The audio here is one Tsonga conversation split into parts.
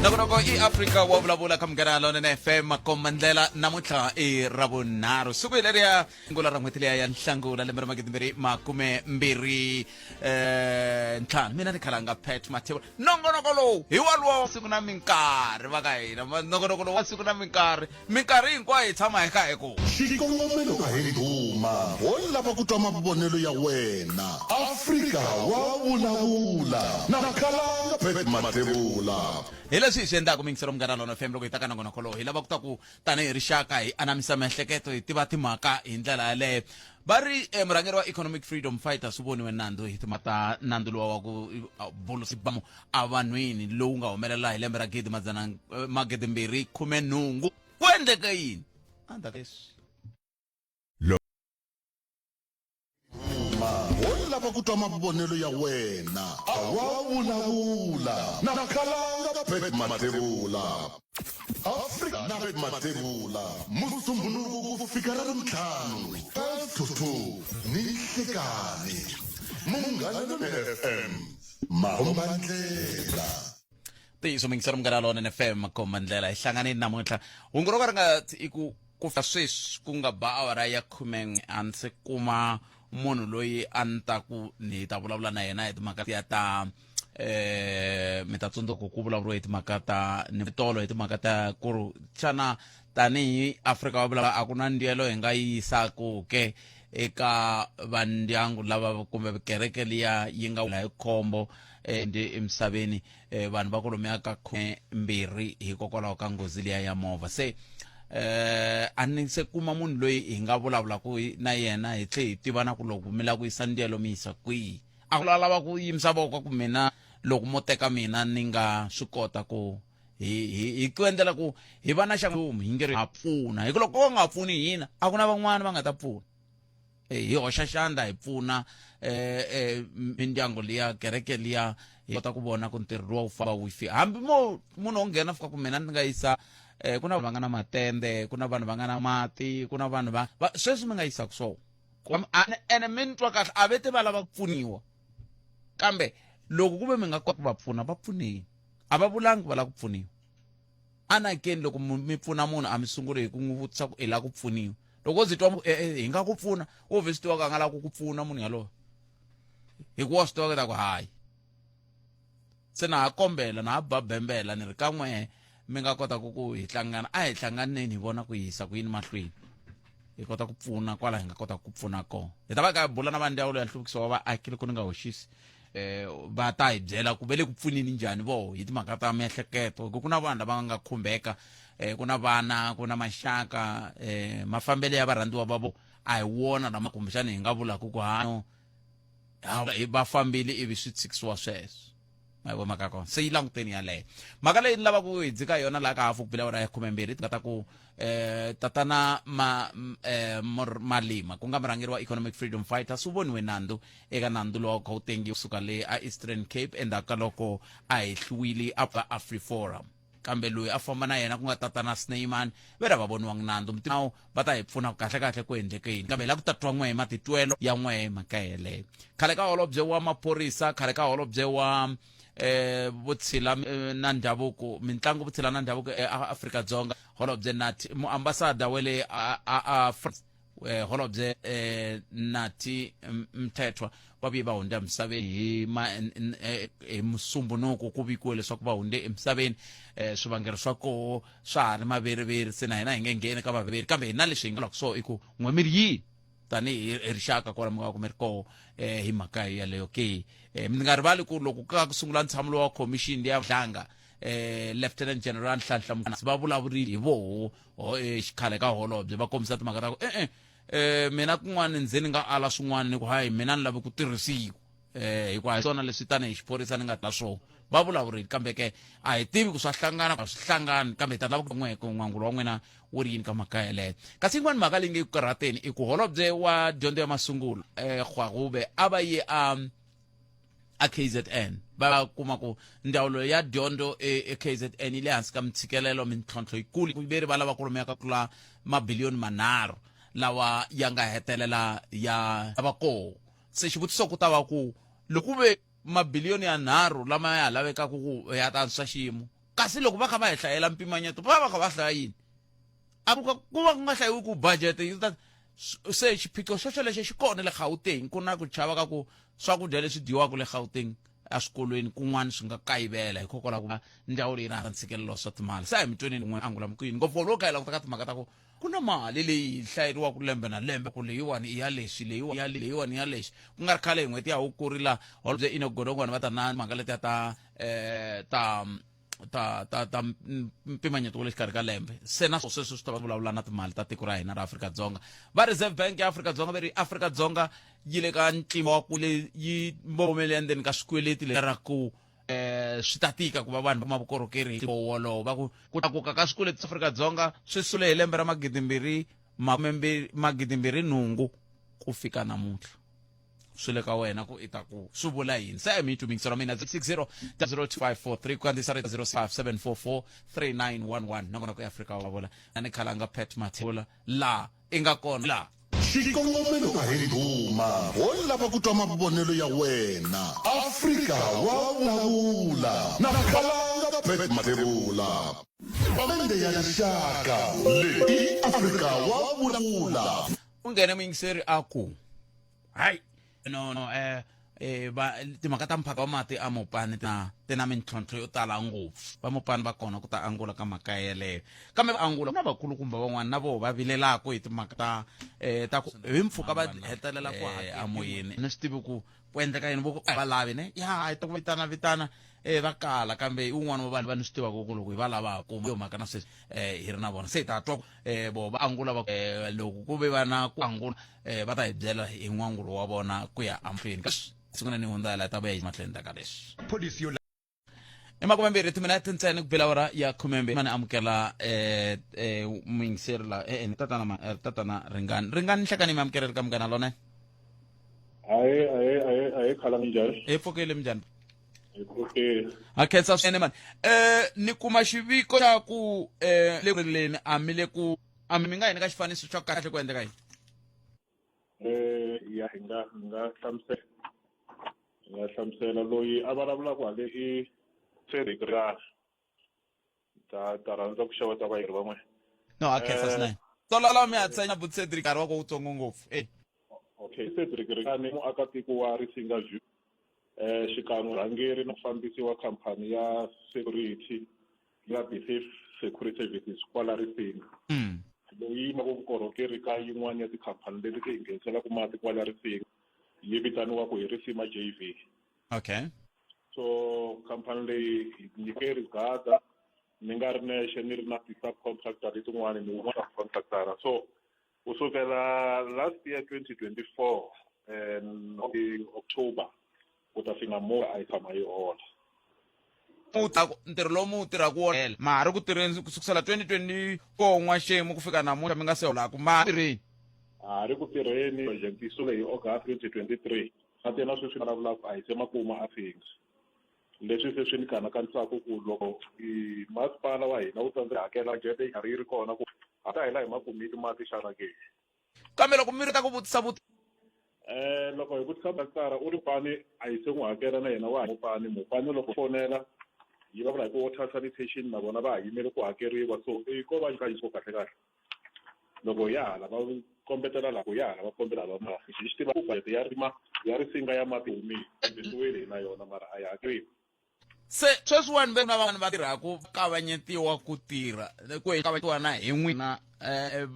Nongonoko i Afrika wa vulavula ka Munghana Lonene FM makombandlela namuntlha i Ravunharhu siku hi leriya ngula ra n'hweti liya ya Nhlangula lembe ra magidimbirhi makume mbirhi ntlhanu. Mina ni khalanga Pat Mathebula. Nongonoko lowu hi waluwa wa siku na minkarhi va ka hina. Nongonoko lowu wa siku na minkarhi, minkarhi hinkwayo hi tshama hi kha hi ku. Xikongomelo a hi ndhuma, ho lava ku twa mavonelo ya wena. Afrika wa vulavula na Khalanga Pat Mathebula. Hi leswi hi swi endlaka miyingiselo Munghana Lona FM loko hi ta ka nongonoko lowu. Hi lava ku ta ku tanihi rixaka hi anamisa miehleketo, hi tiva timhaka hi ndlela yaleyo. Va ri eh, murhangeri wa Economic Freedom Fighters u voniwe nandzu hi timhaka ta nandzu luwa wa ku bulusa xibamu evanhwini lowu nga humelela hi lembe ra gidi madzana eh, magidi mbirhi khume nhungu. Ku endleke yini? Endzhaku ka leswi. Ho lava ku twa mavonelo ya wena. Wa vulavula na Khalanga Pat Mathebula. Afrika na Pat Mathebula, Musumbhunuku ku fika Ravuntlhanu, 12 to 2 ni nhlekani. Munghana Lonene FM, makombandlela. Ntiyiso muyingiseri Munghana Lonene FM, makombandlela. Hi hlanganile namuntlha. Hungu ro ka ri nga i ku ku fika sweswi ku nga ba awara ya khumen'we a ndzi kuma munhu loyi a ni ta ku ni ta vulavula na yena hi timhaka tiya ta mi ta tsundzuka ku vulavuriwa hi timhaka ta ni tolo hi timhaka ta ku ri xana tanihi Afrika wa vulavula a ku na ndyelo hi nga yi yisaku ke eka vandyangu lava kumbe kereke liya yi nga wela hi khombo ndi emisaveni vanhu va kwalomuya ka khume mbirhi hikokwalaho ka nghozi liya ya movha. Se a ni se kuma munhu loyi hi nga vulavulaka na yena hi tlhe hi tiva na ku loko mi lava ku yisa ndyelo mi yisa kwihi. A ku lava ku yimisa voko ku mina loko mo teka mina ni nga swi kota ku hi hi hi ku endlela ku hi va na xa hi nge ri ha pfuna hi ku loko ko nga pfuni hina a ku na van'wana va nga ta pfuna. Hi hoxa xandla hi pfuna mindyangu liya kereke liya hi kota ku vona ku ntirho luwa wu famba wu fika hambi mo munhu o nghena fika ku mina ni nga yisa ku na va nga na matende ku na vanhu va nga na mati ku na vanhu va sweswi mi nga yisaka swona ene mi ni twa kahle a ve te va lava ku pfuniwa kambe loko ku ve mi nga kota ku va pfuna va pfuneni a va vulangi va lava ku pfuniwa anakeni loko mi pfuna munhu a mi sunguli hi ku n'wi vutisa ku i lava ku pfuniwa loko wo zi twa hi nga ku pfuna wo vhe swi tiva ku a nga lava ku ku pfuna munhu yaloye hikuva wa swi tiva ku ta ku hayi se na ha kombela na ha ba bembela ni ri ka n'we mi nga kota ku ku hi hlangana a hi hlanganeni hi vona ku yisa ku yini mahlweni hi kota ku pfuna kwala hi nga kota ku pfuna kona hi ta va ka bula na va ndzawulo ya nhluvukiso wa vaaki loko ni nga hoxisi va ta hi byela ku ve le ku pfuneni njhani voho hi timhaka ta miehleketo hi ku na vanhu lava nga khumbeka ku na vana ku na maxaka mafambelo ya varhandziwa va vo a hi wona lama kumbexana hi nga vulaka ku hano va fambile ivi swi tshikisiwa sweswo ma yi vo mhaka kona se yi languteni yaleyo mhaka leyi ni lavaka ku hi dzika yona laha ka hafu ku bila awara ya khumembirhi ti nga ta ku tatana ma Malima ku nga murhangeri wa Economic Freedom Fighters u voniwe nandzu eka nandzu lowu kha wu tengiwa kusuka le a Eastern Cape endzhaku ka loko a hehliwile a va AfriForum kambe loyi a famba na yena ku nga tatana Snyman ve ri a va voniwangi nandzu mutimawu va ta hi pfuna ku kahle kahle ku endleke yini kambe hi lava ku ta twa n'wehe matitwelo ya n'wehe mhaka yeleyo khale ka holobye wa maphorisa khale ka holobye wa vutshila na ndhavuko mintlangu vutshila na ndhavuko eAfrika Dzonga holobye Nathi muambasada wa le a France holobye Nathi Mthethwa va vuye va hundze emisaveni hi ma hi Musumbunuku ku vikiwe leswaku va hundze emisaveni swivangelo swa koho swa ha ri maveriveri se na hina hi nge ngheni ka vaveri kambe hina leswi hi nga vulaka swona i ku n'we mi ri yini tanihi hi rixaka kwala mi nga ku mi ri koho hi mhaka yeleyo ke mi nga rivali ku loko ka ku sungula ntshamo lowa khomixini liya dlanga Lieutenant General Nhlanhla Mkhwanazi va vulavurile hi voho xikhale ka holobye va kombisa timhaka ta ku e-e mina kun'wana ndze ni nga ala swin'wana ni ku hayi mina ni lave ku tirhisiwa hikuva hi swona leswi tanihi xiphorisa ni nga ta swona va vulavurile kambe ke a hi tivi ku swa hlangana a swi hlangani kambe hi ta lava ku n'we ku n'wangulo wa n'wina wu ri yini ka mhaka yeleyo kasi yin'wana mhaka leyi nge ku karhateni i ku holobye wa dyondzo ya masungulo Gwarube a va ye a a KZN va kuma ku ndzawulo ya dyondzo e KZN yi le hansi ka mintshikelelo mintlhontlho yikulu veri va lava ku lumeka ku tlula mabiliyoni manharhu lawa ya nga hetelela ya va koho se xivutiso ku ta va ku loko ku ve mabiliyoni ya nharhu lama ya lavekaka ku ya ta antswisa xiyimo Kasi loko va kha va hi hlayela mpimanyeto va va kha va hlaya yini? A ku ku va ku nga hlayiwi ku budget yi ta se xiphiqo xo xolexo xi kona le Gauteng. Ku na ku chava ka ku swakudya leswi dyiwaka le Gauteng eswikolweni kun'wana swi nga kayivela hikokwalaho ku ndzawulo yi na ntshikelelo wa swa timali. Se a hi mi tweneni n'we angula mukuyini ngopfu loko kha hi languta ka timhaka ta ku ku na mali leyi hlayeriwaka lembe na lembe ku leyiwani i ya leswi, leyiwani ya leyiwani ya leswi. Ku nga ri khale hi n'hweti ya Hukuri la Holobye Enoch Godongwana va ta na mhaka letiya ta ta ta ta ta mpimanyeto wa le xikarhi ka lembe. Se na sweswo swi ta va vulavula na timali ta tiko ra hina ra Afrika-Dzonga. Va Reserve Bank ya Afrika-Dzonga va ri Afrika-Dzonga yi le ka ntlimbo wa ku le yi mbomele endzeni ka swikweleti le ra ku swi ta tika ku va vanhu va kuma vukorhokeri hi wolowo. Va ku ku tlakuka ka swikweleti swa Afrika-Dzonga swi sule hi lembe ra magidimbirhi makumembirhi magidimbirhi nhungu ku fika namuntlha. Swi le ka wena ku i ta ku swi vula yini. Se mi twi ra mina 60 02543 ku kandziyisa rito 05744 3911 nakona ku Afrika wa vula na ni khalanga Pat Mathebula la i nga kona la. Xikongomelo a hi ndhuma, ho lava ku twa mavonelo ya wena. Afrika wa vulavula na Khalanga Pat Mathebula. Pamende ya rixaka leyi i Afrika wa vulavula. U nghene muyingiseri a ku hayi no no va timhaka ta mphaka wa mati a Mopani ti na mintlhontlho yo tala ngopfu. Va Mopani va kona ku ta angula ka mhaka yeleyo, kambe va angula na vakulukumba van'wana na voho va vilelaka hi timhaka ta ta ku hi mpfhuka va hetelela ku amoyeni. Ni swi tivi ku ku endleka yini vo va lavi ne ya hi ta ku vitana vitana va kala, kambe i wun'wana wa vanhu va ni swi tivaka ku loko hi va lava kuma yo mhaka na sweswi hi ri na vona se hi ta twa vo va angula va loko ku ve va na ku angula va ta hi byela hi n'wangulo wa vona ku ya emahlweni. Sungula ni hundza la ta vuya hi mahlweni ka leswi. Pholisi yo I makumembirhi timinete ntsena ku bela awara ya khumembirhi. Mani amukela muyingiseri la tatana tatana Ringani. Ringani nhlekani mi amukeleli ka Munghana Lonene. Ahe ahe ahe ahe khala minjhani? Hi pfukile minjhani? Hi pfukile. Ha khensa swinene mani. Ni kuma xiviko xa ku le rileni a mi le ku a mi nga hi nyika xifaniso xa kahle ku endleka yini? Ya hi nga hi nga hlamusela hi nga hlamusela loyi a vulavulaka hale i Cedric Ringani. Ta ta rhandza ku xeweta vayeri van'we. No, a khensa swinene. Tolola mi hatlisa bu Cedric nkarhi wa ko wutsongo ngopfu. Okay, Cedric Ringani muakatiko wa Risinga View xikan'we rhangeri na mufambisi wa khampani ya security ya Besafe Security Services kwala Risinga. Leyi yimaka vukorhokeri ka yin'wana ya tikhampani leti ti hi ngheniselaka mati kwala Risinga yi vitaniwaka hi Risima JV. Okay. So khampani leyi hi nyike rigada ni nga ri nexe ni ri na ti-subcontractor letin'wana ni wun'wana subcontractor. So ku sukela last year 2024 and October ku ta fika mo a yi tshama yi hola. Mu ta ku ntirho lowu mu wu tirhaka wo hela ma ha ri ku tirheni ku sukusela 2024 n'waxemu ku fika namuntlha mi nga se holaku ma ha tirheni? Ha ha ri ku tirheni project yi sungule hi August 2023 na tena sweswi vulavulaka a hi se makuma a fika. Leswi se swi ni kanakanisaka ku loko masipala wa hina wu tsandzeka hakela budget yi karhi yi ri kona ku ha ta hela hi makumile mati xana ke? Kambe loko mi ri ta ku vutisa vut Loko hi vutisa Bakara u ri pani a hi se n'wi hakela na yena wa ha mupani mupani loko fonela yi vulavula hi ku water sanitation na vona va ha yimele ku hakeriwa so i ko va ka kahle kahle loko ya hala va kombetela la ku ya hala va kombela va ma hi xi tiva ku budget ya rima ya risinga ya mati humile kombisiwile hi na yona mara a yi hakeriwi. Se sweswiwani ve na van'wana va tirhaku va kavanyetiwa ku tirha ku kavanyetiwa na hi n'wina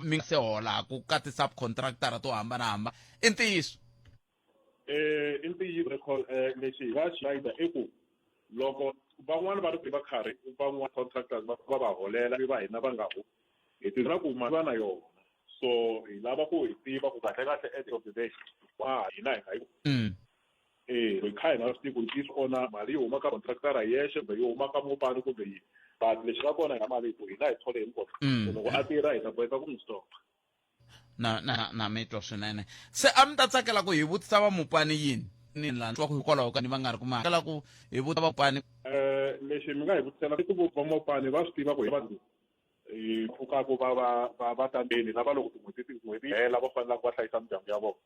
mi nga se holaku ka ti-subcontractor to hambanahambana i ntiyiso? I ntiyiso recall lexi hi nga xi i ku loko van'wani va ri va karhi van'wana contractors va va va holela va hina va nga holi hi tiva ku mali va na yona so hi lava ku hi tiva ku kahle kahle at the end of the day wa hina hi nga yi hi kha hi nga swi tivi ku ntiyiso kona mali yi huma ka contractor yexe kumbe yi huma ka mupani kumbe yini but lexi nga kona hi nga mali ku hina hi thole hi mukona so loko a tirha hi ta boheka ku n'wi stop. Na na na mi twa swinene. Se a mi ta tsakela ku hi vutisa va mupani yini? Ni la twa ku hikwalaho ka ni va nga ri ku ma tsakela ku hi vutisa va mupani. Lexi mi nga hi vutisela i ku va mupani va swi tiva ku hi vanhu hi pfukaku va va va va ta ndeni lava loko tin'hweti tin'hweti hela va fanelaka va hlayisa mindyangu ya vona.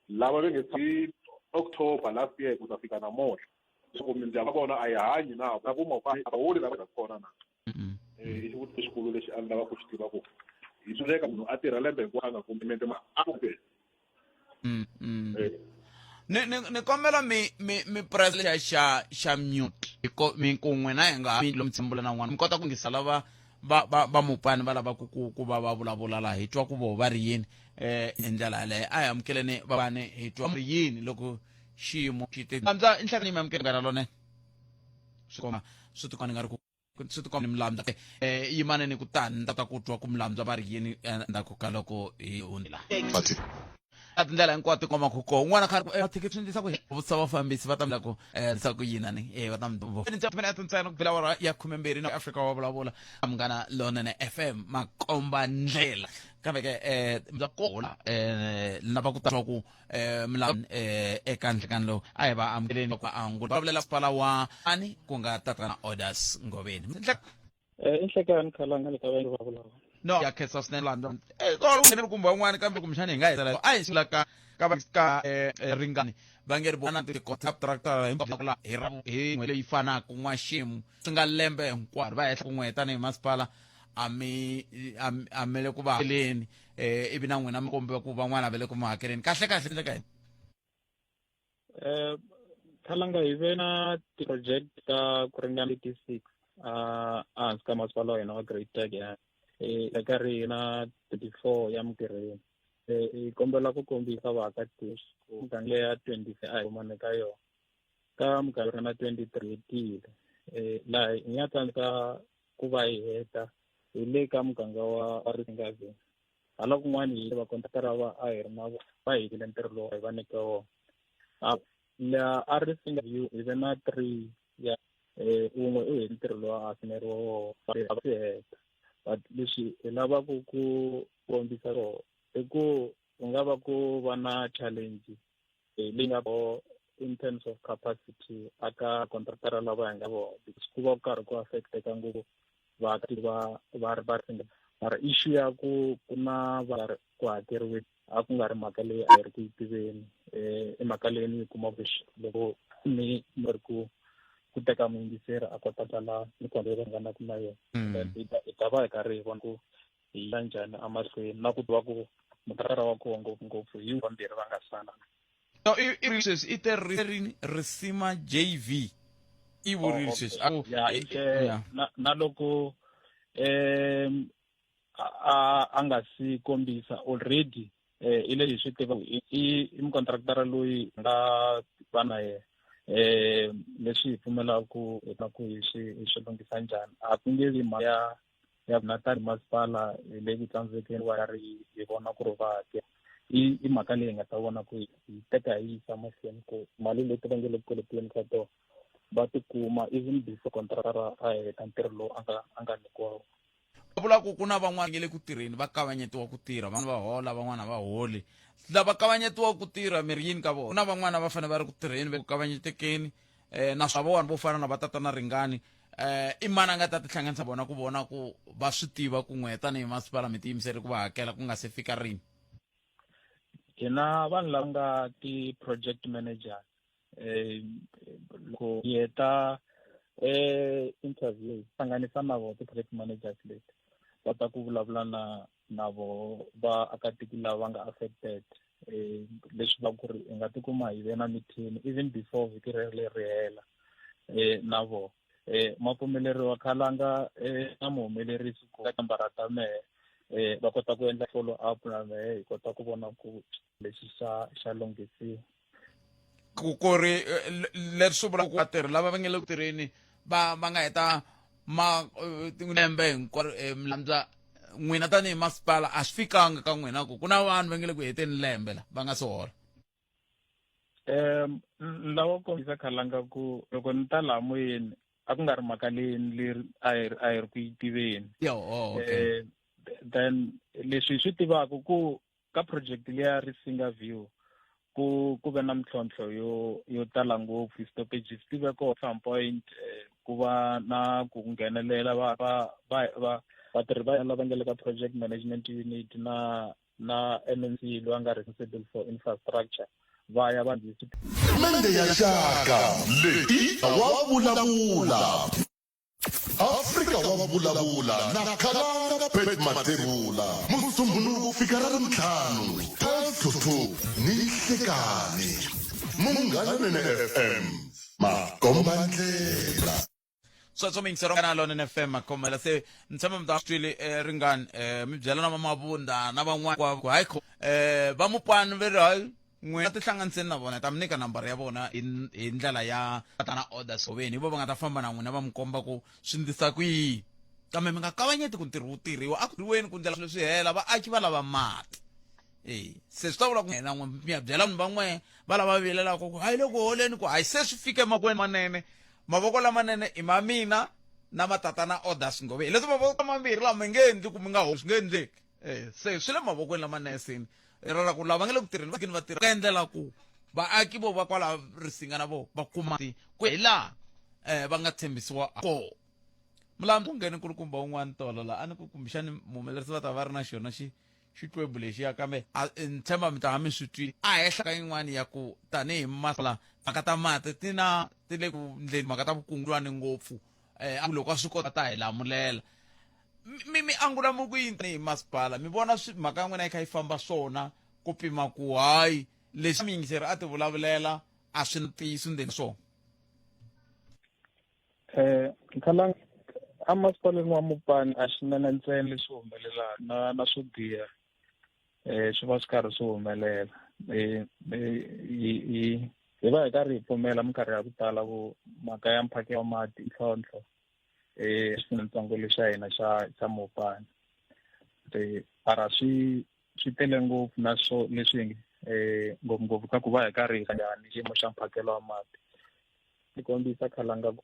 Lava va nge hi October last year ku ta fika namuntlha. Leswaku mindyangu ya vona a yi hanyi na na vo a holi lava kona na. I xivutiso lexikulu lexi a ni lava ku xi tiva ku hi swi endleka munhu a tirha lembe hinkwaro a nga kumi mente a kumbe. Ni kombela mi press xa mute ko mi kun'we na hi nga mi lomu tshembula na n'wana mi kota ku ngisa lava va mupani va lava ku va vulavula laha hi twa ku vo va ri yini hi ndlela yaleyo a hi amukeleni vani hi twa ri yini loko xiyimo xi te andza inhlekani mi amukela nkarhi lone swi koma swi tikona nga ri ku swi tikomba ni milamza yimane ni kutani ni ta ta ku twa ku milamza va ri yini endzhaku ka loko hi hundzela a tindlela hinkwato ti komba ku koho un'wana kha ri mathikithi swi endlisa ku vutisa vafambisi va ta ku endlisa ku yini ani va ta minete ntsena ku bela awara ya 12 na Afrika wa vulavula Munghana Lonene FM makomba ndlela kambe ke bya kola lava ku ta ku eka nhlekani lowu a hi va amukeleni ku angula va vulela masipala wa ani ku nga tatana Orders Ngoveni. I nhlekani khalanga le ka va va vulavula. No ya khensa swinene landa tolo nghenele kumbe van'wani kambe kumbexana hi nga hetela a hi sula ka va ka ringani va nge ri vona ti contractor hinkwavo la hi ra hi n'we leyi fanaka n'waxemu swi nga lembe hinkwaro va hehla kun'we tanihi masipala a mi a mi le ku va hakeleni ivi na n'wina mi kombiwa ku van'wana va le ku mi hakeleni kahle kahle ndleka yini. Khalanga hi ve na ti-project ta ku ringana 86 ehansi ka masipala wa hina wa Great Turk hi karhi hi na 34 ya mintirhweni. Hi kombela ku kombisa vaakatiko ku muganga leya 20 a hi humane ka yona ka muganga na 23 hetile laha hi nga tsandzeka ku va hi heta hi le ka muganga wa Risingaveni. Hala kun'wana hi va kontrakara va a hi ri na vona va hetile ntirho lowu hi va nyike wona. Laha a Risinga View hi ve na 3 ya wun'we u heti ntirho lowu a pimeriwe wona a swi heta. But leswi hi lavaka ku kombisa swona i ku ku nga va ku va na challenge leyi nga in terms of capacity aka contractor lava hi nga vona because ku va ku karhi ku affecteka ngopfu vaaki va va ri va ri mara issue ya ku ku na va ri ku hakeriwe a ku nga ri mhaka leyi a hi ri ku yi tiveni i mhaka leyi ni yi kumaka loko ni ni ri ku ku teka muyingiseri a kota tala minkondzo leyi va hlanganaka na yona. Then hi ta va hi karhi hi vona ku hi ya njhani emahlweni na ku tiva ku mutirhela wa kona ngopfungopfu hi vambirhi va nga sala. No, i sweswi i te rini Risima JV i vurile sweswi a ku ya na loko a nga si kombisa already i le hi swi tiva i mukontraktara loyi nga va na yena leswi hi pfumelaka na ku hi swi hi swi lunghisa njhani a ku nge vi mhaka ya na tani masipala hi le ku tsandzekeni va ri hi vona ku ri va hakela i mhaka leyi hi nga ta vona ku hi teka hi yisa mahlweni ku mali leti va nge le ku koloteni ka tona va tikuma even before contractor a heta ntirho lowu a nga nyikiwa wona. Va vula ku ku na van'wana nge le ku tirheni va kavanyetiwa ku tirha van'wana va hola van'wana va holi lava kavanyetiwa ku tirha mi ri yini ka vona ku na van'wana va fanele va ri ku tirheni va ku kavanyetekeni na swa vona vo fana na va tatana Ringani i mani a nga ta tihlanganisa vona ku vona ku va swi tiva ku n'we tanihi masipala mi tiyimisele ku va hakela ku nga se fika rini. Hina vanhu lava nga ti-project managers loko hi heta interview hi hlanganisa na vona ti-project managers leti va ta ku vulavula na voho vaakatiko lava va nga affected leswi va ku ri hi nga tikuma hi ve na meeting even before vhiki rero leri hela na vona ma pfumeleriwa khalanga na muhumelerisi ku nambara ta mehe va kota ku endla follow up na mehe hi kota ku vona ku lexi xa lunghisiwa. Ku ri leswi swi vulaka ku vatirhi lava va nga le ku tirheni va nga heta ma lembe hinkwaro milandza n'wina tanihi masipala a swi fikanga ka n'wina ku ku na vanhu va nga le ku heteni lembe la va nga si hola. Ni lava ku kombisa khalanga ku loko ni ta laha moyeni a ku nga ri mhaka leyi leri a hi ri ku yi tiveni. Yo, oh, okay. Then leswi hi swi tivaka ku ka project liya Risinga View ku ve na mintlhontlho yo tala ngopfu stoppages ti ve kona some point ku va na ku nghenelela va vatirhi va lava nga le ka project management unit na MNC loyi a nga responsible for infrastructure. Va ya va ndzi Mende ya Xaka leyi wa vulavula. Afrika wa vulavula na Khalanga Pat Mathebula. Musumbhunuku fika ra Ravuntlhanu 12 to 2 ni nhlekani. Munghana Lonene FM makombandlela. Sweswo mi yingisela na Lonene FM makhomela se ni tshemba mi ta twile ringani mi byela na vamavunda na van'wana ku hayi kho va mupani ve ri hayi n'we tihlanganiseni na vona ta mi nyika nambara ya vona hi hi ndlela ya ta na order soveni hi vo va nga ta famba na n'wina va mi komba ku swi ndlisa ku yini kambe mi nga kavanyeti ku ntirho wu tirhiwa a ku riweni ku ndlela swilo swi hela vaaki va lava mati. E se swi ta vula ku na n'we mi ya byela vanhu van'we va lava vilelaka ku hayi le ku holeni ku hayi se swi fike emakwenu manene mavoko lamanene i ma mina na matatana orders ngove hi leswi mavoko mambirhi lama mi nge endli ku mi nga holi swi nge endleki. Se swi le mavokweni lamanene seni ra ra ku lava nga le ku tirheni va va tirha ku endlela ku vaaki vo va kwala risinga na vo va kuma ku hi laha va nga tshembisiwa kona. Mulambu ku nghene nkulukumba un'wana tolo la a ni ku kumbexani muhumelerisi va ta va ri na xona xi xitlwebhu lexiya kambe ni tshemba mi ta va mi swi twile a henhla ka yin'wana ya ku tanihi masipala mhaka ta mati ti na ti le ku ndleni mhaka ta vukungulwani ngopfu um loko a swi kota ta hi lamulela mi mi angula mi ku yini tanihi masipala mi vona swi mhaka ya n'wina yi kha yi famba swona ku pima ku hayi lexi muyingiseri a ti vulavulela a swi na ntiyiso ndzeni swona. Nkhalang emasipaleni wa Mopani a xi nene ntsena leswi humelelaka na na swo biha swi va swi karhi swi humelela. Hi hi hi va hi karhi hi pfumela minkarhi ya ku tala ku mhaka ya mphakelo wa mati i ntlhontlho xitsongo lexa hina xa xa Mopani. Mara swi swi tele ngopfu na swo leswi ngopfungopfu ka ku va hi karhi hi njhani xiyimo xa mphakelo wa mati. Ni kombisa khalanga ku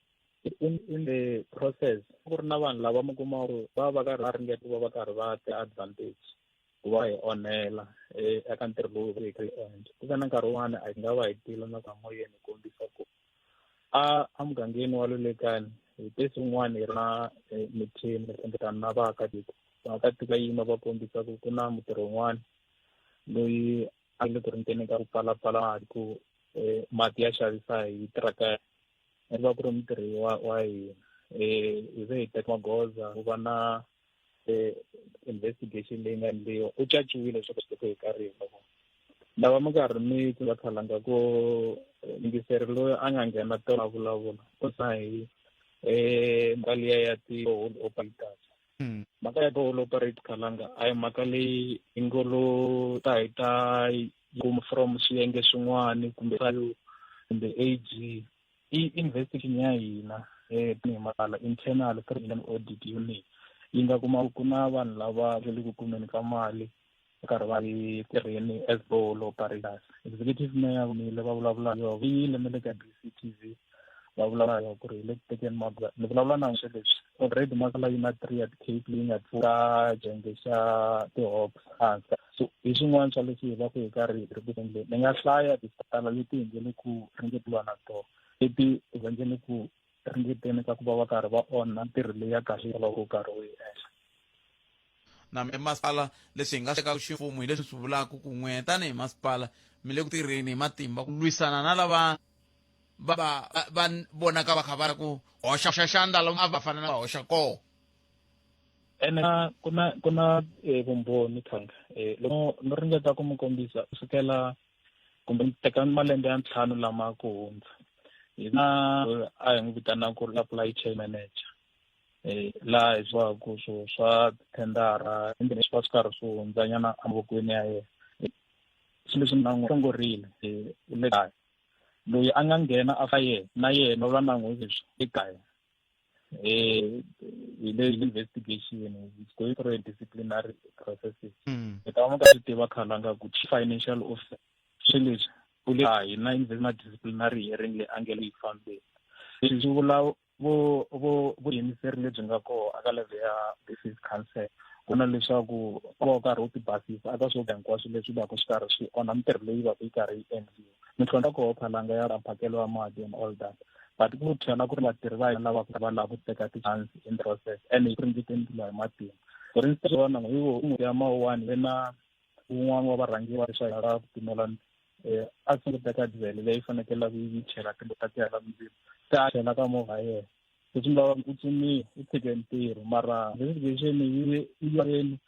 in the process ku ri na vanhu lava mi kuma ku va va karhi va ringeta ku va va karhi va ta advantage ku va hi onhela eka ntirho lowu hi kha hi endla. Ku ve na nkarhi wun'wani a hi nga va hi tile na ka moyeni hi kombisa ku a emugangeni wa Lulekani hi te swin'wana hi ri na mithini hlengeletano na vaakatiko. Vaakatiko va yima va kombisa ku ku na mutirhi wun'wana loyi a le ku ringeteni ka ku pfalapfala mati ku mati ya xavisa hi tiraka va ku ri mutirhi wa wa hina. Hi ze hi teka magoza ku va na investigation leyi nga endliwa u caciwile leswaku swi hi karhi hi vona. Lava mi karhi mi va khalanga ku yingiseri loyi a nga nghena tolo a vulavula u sa hi mhaka liya ya ti-hole operators. Mhaka ya ti-hole operator khalanga a hi mhaka leyi hi ngo lo ta hi ta kuma from swiyenge swin'wana kumbe kumbe AG. I investigation ya hina tanihi masipala internal through audit unit yi nga kuma ku na vanhu lava le ku kumeni ka mali va karhi va yi tirheni as borehole operators. Executive mayor mile va vulavula yo va yile na le ka BCTV va vulavula yo ku ri hi le ku tekeni magoza. Ni vulavula na swilo leswi already masipala yi na 3 ya ti-cape leyi nga pfuka jenge xa ti-hawks hansi. So hi swin'wana swa leswi hi va ku hi karhi hi ri ku endleni. Ni nga hlaya tala leti hi nge le ku ringetiwa na tona leti va nge le ku ringeteni ka ku va va karhi va onha ntirho leyi ya kahle loko u karhi u yi endla. Na masipala leswi hi nga eka ximfumo hi leswi swi vulaka ku n'we tanihi masipala mi le ku tirheni hi matimba ku lwisana na lava va va vonaka va kha va ku hoxa xandla lomu a va fanele va hoxa kona. Ene ku na ku na vumbhoni khanga loko no ringeta ku mi kombisa kusukela kumbe teka malembe ya 5 lama ku hundza hi na a hi n'wi vitanaka ku ri supply chain manager laha hi swi ku swo swa thendara ende swi va swi karhi swi hundzanyana emavokweni ya yena. Swilo leswi na n'wi hlongorile u le kaya loyi a nga nghena a fa yena na yena va na n'wi leswi ekaya hi le investigation it's going through a disciplinary processes. Hi ta va ka swi tiva khalanga ku chief financial officer swilo leswi u le hi na na disciplinary hearing leyi a nge le yi fambeni. Leswi swi vula vo vo vuyimiseri lebyi nga kona aka level ya business council ku na leswaku u va u karhi u ti basisa aka swo hinkwaswo leswi va ku swi karhi swi onha mintirho leyi va ku yi karhi yi endliwa. Mintlhontlho ya koho khalanga ya mphakelo wa mati and all that but ku tlhela ku ri vatirhi va hina lava va lava ku teka ti-chance in process and hi ringeteni ku lwa hi matimba. For instance, vona hi n'hweti ya Mawuwani ve na wun'wana wa varhangeri swa ku timela A sungula teka diesel leyi fanekelaka yi chela ta tiyela mindzilo, se a chela ka movha yena. Leswi va u tsumile, u tshike ntirho, mara investigation yi yi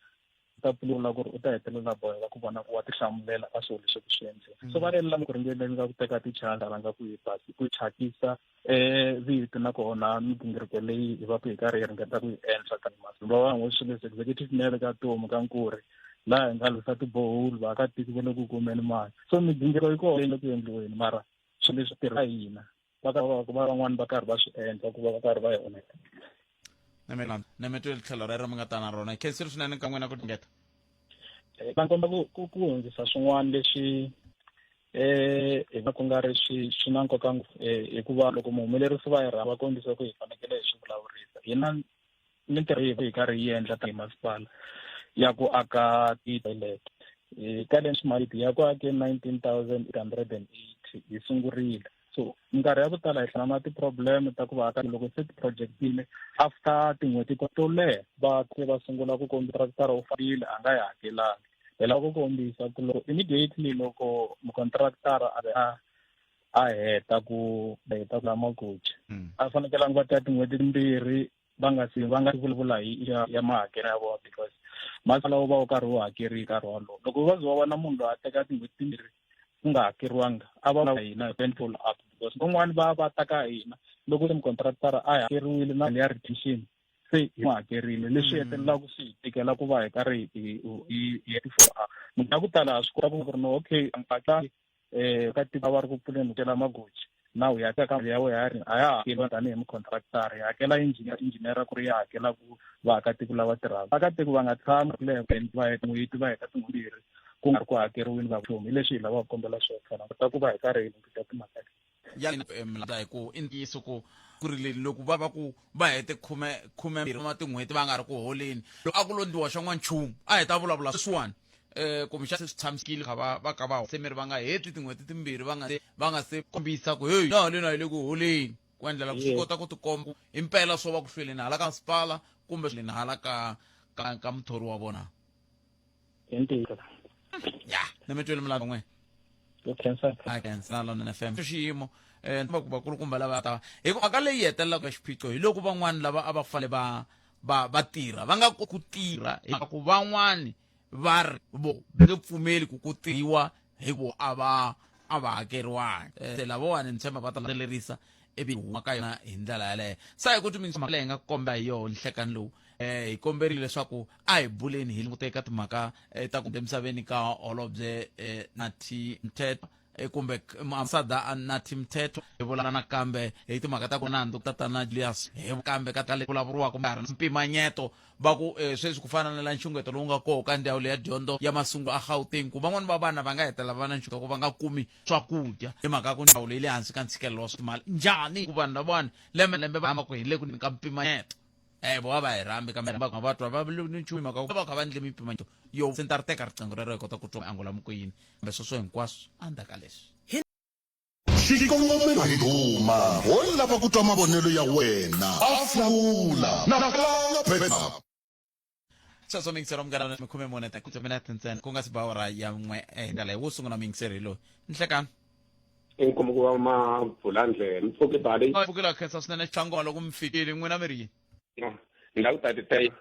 ta pfulula ku ri u ta hetelela boheka ku vona ku wa tihlamulela ka swilo leswi ku swi endleni. So va ri ku ringeteni ka ku teka ti-chance rhanga ku yi basi ku thyakisa vito na ku onha migingiriko leyi hi va ku hi karhi hi ringeta ku yi endla tanihi masi. Va van'we swilo leswi executive mayor ka Tomu ka Nkuri laha hi nga lwisa tiboholi, vaakatiko va le ku kumeni mali. So migingiriko yi kona le ku endliweni, mara swilo leswi tirha hina va ka va van'wani va karhi va swi endla ku va va karhi va yi onhela. Nametweli tlhelo rero mi nga ta na rona. Khensile swinene ka n'wina ku ringeta. Va komba ku hundzisa swin'wana leswi hi va ku nga ri swi na nkoka ngopfu, hikuva loko muhumelerisi va hi rhamba va kombisa ku hi fanekele hi swi vulavurisa. Hi na mintirho hi karhi yi endla tanihi masipala ya ku aka ti-toilet ka leswi mali ya ku ake 19,880 hi sungurile. So minkarhi ya ku tala hi hlangana na ti-problem ta ku va aka loko se ti-project-ile after tin'hweti to leha va se va sungula ku contractor u fambile a nga yi hakelanga. Hi lava ku kombisa ku loko immediately loko mucontractor a ve a heta ku heta ku lama goji, a fanekelanga va teka tin'hweti timbirhi va nga se va nga vulavula hi ya mahakelo ya vona, because masala wu va wu karhi wu hakeri nkarhi wolowo. Loko va ze va vona munhu loyi a teka tin'hweti timbirhi ku nga hakeriwanga, a va hina hi follow up, because van'wani va va ta ka hina loko se mucontractor a hakeriwile na ya retention se hi n'wi hakerile, leswi hetelelaka swi hi tikela ku va hi karhi hi follow up. Minkarhi ya ku tala ha swi kota ku ri no okay ka tiko va ri ku pfuleni ku magoji na u ya ka ya wena ya ri a ya hakeriwa tanihi mucontractor, hi hakela engineer ku ri ya hakela ku vaakatiko lava tirhaka. Vaakatiko va nga tshami ku leha va heta n'hweti, va heta tin'hweti ku nga ri ku hakeriwini va nchumu. Hi leswi hi lavaka ku kombela swona fana kota ku va hi karhi hi lunghisa timhaka leti. Ya mlanda hi ku i ntiyiso ku ku ri loko va va ku va hete khume khume mbirhi wa tin'hweti va nga ri ku holeni, loko a ku londziwa xa n'wanchumu a hi ta vulavula sweswiwani, kumbexana swi tshamisekile kha va va ka va se mi ri va nga heti tin'hweti timbirhi va nga se kombisa ku hey, na haleni a hi le ku holeni, ku endlela ku swi kota ku tikomba impela swo va ku hlweleni hala ka masipala kumbe hlweleni hala ka muthori wa vona. Hi ntiyiso. Ya ni mi twele mulato n'we. A khensa na London FM xiyimo va ku vakulukumba lava ta hi ku mhaka leyi hetelelaka xiphiqo hi loko van'wani lava a va fanele va tirha va nga ku tirha hi ku van'wani va ri vo va nge pfumeli ku ku tirhiwa hi ku a va hakeriwangi. Se lavawani ni tshemba va ta landzelerisa ivi huma ka yona hi ndlela yaleyo. Sa hi ku ti mhaka leyi hi nga komba hi yoho nhlekani lowu, hi komberile leswaku a hi buleni hi languta eka timhaka ta ku emisaveni ka holobye Nathi Mthethwa, kumbe ambassador Nathi Mthethwa. Hi vula nakambe hi timhaka ta ku nandzu tatana Julius hi kambe ka ta le vulavuriwaka nkarhi mpimanyeto va ku sweswi ku fana na la nxungeto lowu nga koho ka ndzawulo ya dyondzo ya masungulo a Gauteng, ku van'wani va vana va nga hetelela va na nxungeto ku va nga kumi swakudya hi mhaka ya ku ndzawulo yi le hansi ka ntshikelelo wa swa timali. Njhani ku vanhu lavawani lembe lembe va hamba ku hi le ku ka mpimanyeto, vo va hi rhambi kambe va va twa va ni nchumu mhaka va kha va endle mimpimanyeto yo se ni ta ri teka riqingho rero hi kota ku twa angula ku yini kambe sweswo hinkwaswo endzhaku ka leswi. Xikongomelo hi ndhuma ho lava ku twa mavonelo ya wena. A hlawula na Kalanga Phetha. Sweswo miyingiseri wa Munghana mi khume mune ta timinete ntsena ku nga si ba awara ya n'we. Hi ndlela leyi wo sungula miyingiseri hi loyi nhlekani. Inkomu ku va mabvulandlela mpfuki bali. Pfukile, khensa swinene xitlangoma loko mi fikile. N'wina mi ri yini? Ni lava ku ta ti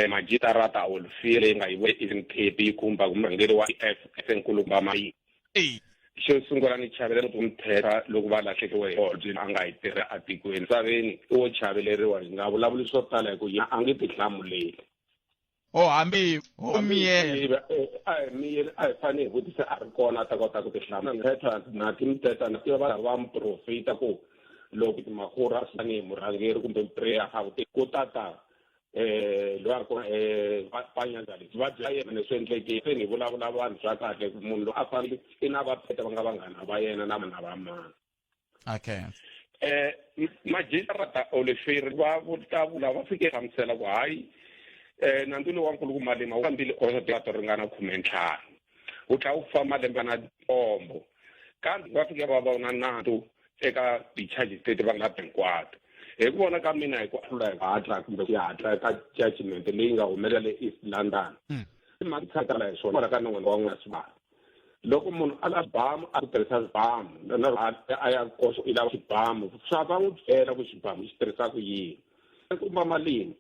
majitarata olufile leyi nga yiviwa Eastern Cape yi khumba murhangeri wa EFF nkulukumba Mayi. Xo sungula ni chavelela ku Mthethwa loko va lahlekeriwe hi holobye a nga yi tirha atikweni misaveni i wo chaveleriwa, hi nga vulavuli swo tala hi ku yena a nge tihlamuleli. O hambi ho miyela. A hi miyeli, a hi fanele hi vutisa a ri kona a ta kota ku tihlamula. Mthethwa na Timthethwa na tiva va va muprofita ku loko Makhura tanihi murhangeri kumbe prayer Gauteng ku ta ta loyi a ri kona Panyaza leswi va byela yena leswi endlekile. Se ni vulavula vanhu swa kahle ku munhu loyi a fanele i na va pheta va nga vanghana va yena na vana va mani. Majistarata Oleferi va ta vula va fike hlamusela ku hayi, nandzu lowu wa nkulukumba Malema wu fambile khoto to ringana 15, wu tlhela wu fa malembe na nkombo, kambe va fike va vona nandzu eka ti-charges leti va nga hinkwato. Hi ku vona ka mina, hi ku hlula hi hatla kumbe ku hatla ka judgment leyi nga humelela le East London, mhaka hi swona ka nongonoko wa n'wina swibalo. Loko munhu a lava xibamu a tirhisa xibamu na a ya koxa i lava xibamu swa va n'wi byela ku xibamu xi tirhisa ku yini. Kumba malini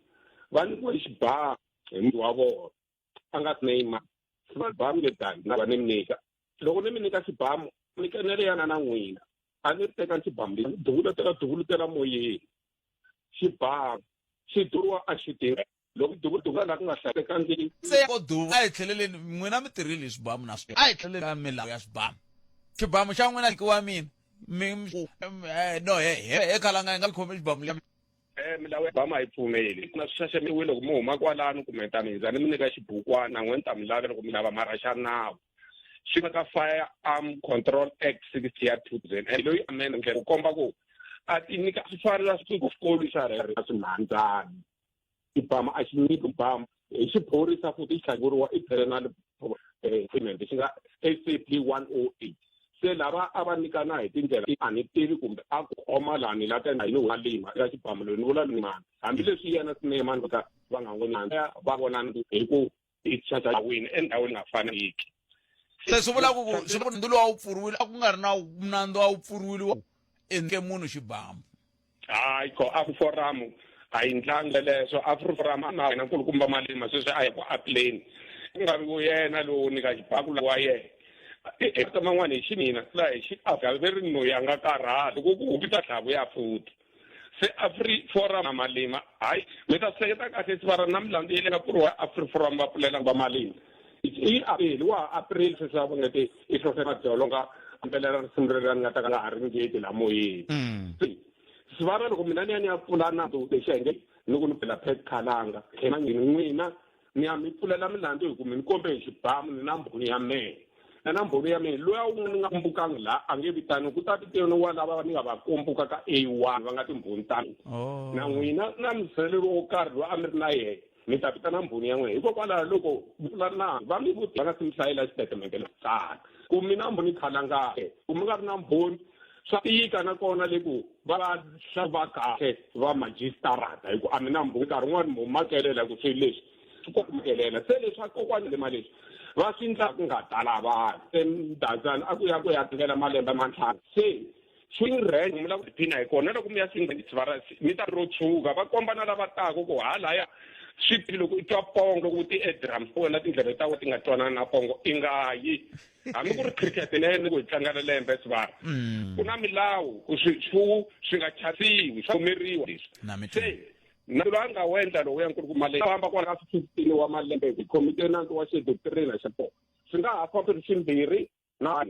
va nyikiwe xibamu hi munhu wa vona a nga name xibamu le dani na va ni mi nyika. Loko ni mi nyika xibamu ni kenele yana na n'wina a ni teka xibamu lexi duvulutela duvulutela moyeni. Xibamu xi duriwa a xi tirha loko duvula laha ku nga hlayisekangiki se ko duva a hi tlheleleni n'wina mi tirhile hi swibamu na swi a hi tlheleleni ka milawu ya swibamu. Xibamu xa n'wina wa mina mi no he he khalanga hi nga khomi xibamu le. Milawu ya xibamu a yi pfumeli na swi xaxamiwile loko mi huma kwalano kumbe ta mi hundza ni mi nyika xibukwana n'we ni ta mi lava loko mi lava mara xa nawu swi nga ka Firearm Control Act 60 ya 2000 loyi amendment ku komba ku a ti nyika swi fanela swi xikolo xa rero a swimhandzani. Xibamu a xi nyiki xibamu hi xiphorisa futhi xi tlhavuriwa i penal payment xi nga SAP 108. Se lava a va nyikana hi tindlela a ni tivi kumbe a ku khoma lani la ta ni malima eka xibamu loyi ni vula ni mani hambileswi yena Sneeman ka va nga n'wi nandza va vonana hi ku i xaxa wini endhawini nga faneliki. Se swi vula ku swi vula nandzu lowu a wu pfuriwile a ku nga ri na nandzu a wu pfuriwile endle munhu xibamu. Hayi ko AfriForum a yi ndlanga leswo. AfriForum na yena nkulukumba Malima sweswi a yi ku apleni ku nga vi yena lowu nyika xibamu wa yena. Eka man'wana hi ximina la hi xi Afrika ve ri noyi a nga karhali ku ku hupita tlhavu ya futhi. Se AfriForum na Malima hayi mi ta hleketa kahle sivara na milandzu yi le nga pfuriwa AfriForum va pfulela va Malima. I April wa April sweswi va nge te i hlohle madzolonga ambelela risimu reri a ni nga ta ka nga ha ringeti la moyeni. Sivara loko mina ni ya ni ya pfula nandzu lexi hi nge ni ku ni pfula Pat Khalanga n'wina ni ya mi pfulela milandzu hi ku mi ni kombe hi xibamu ni na mbhoni ya mehe. Na mbhoni ya mehe loyi a wun'we ni nga kumbukangi laha a nge vitani ku ta vitaniwa lava ni nga va kumbuka ka A1 va nga timbhoni ta mina. Na n'wina na musirheleri wo karhi loyi a mi ri na yena mi ta vitana mbhoni ya n'wina. Hikokwalaho loko pfula nandzu va mi vuti va nga si mi hlayela xitatimende lexi tsala ku mi na mbhoni Khalanga ku mi nga ri na mbhoni swa tika nakona le ku va va kahle va majistarata hi ku a mi na mbhoni nkarhi wun'wani mo makelela ku swilo leswi swi ko makelela se leswi a kokwani le maleswi va swi ndla ku nga tala vanhu se Mdantsane a ku ya ku ya tlangela malembe mantlhanu se swi rhenya mi lava ku tiphina hi kona loko mi ya swi mi ta ro tshuka va kombana lava taka ku halaya swi loko i twa pongo loko u ti edrum wena tindleve ta wena ti nga twanani na pongo i nga yi hambi ku ri cricket nene ku hi tlangela lembe sivara ku na milawu ku swifuwo swi nga chasiwi swa pfumeriwa leswi. Se na loyi a nga wu endla lowu ya nkulukumba leyi famba kwala ka 15 wa malembe hi khomite nandzu wa xidoktrina xa kona swi nga ha fambi ri swimbirhi na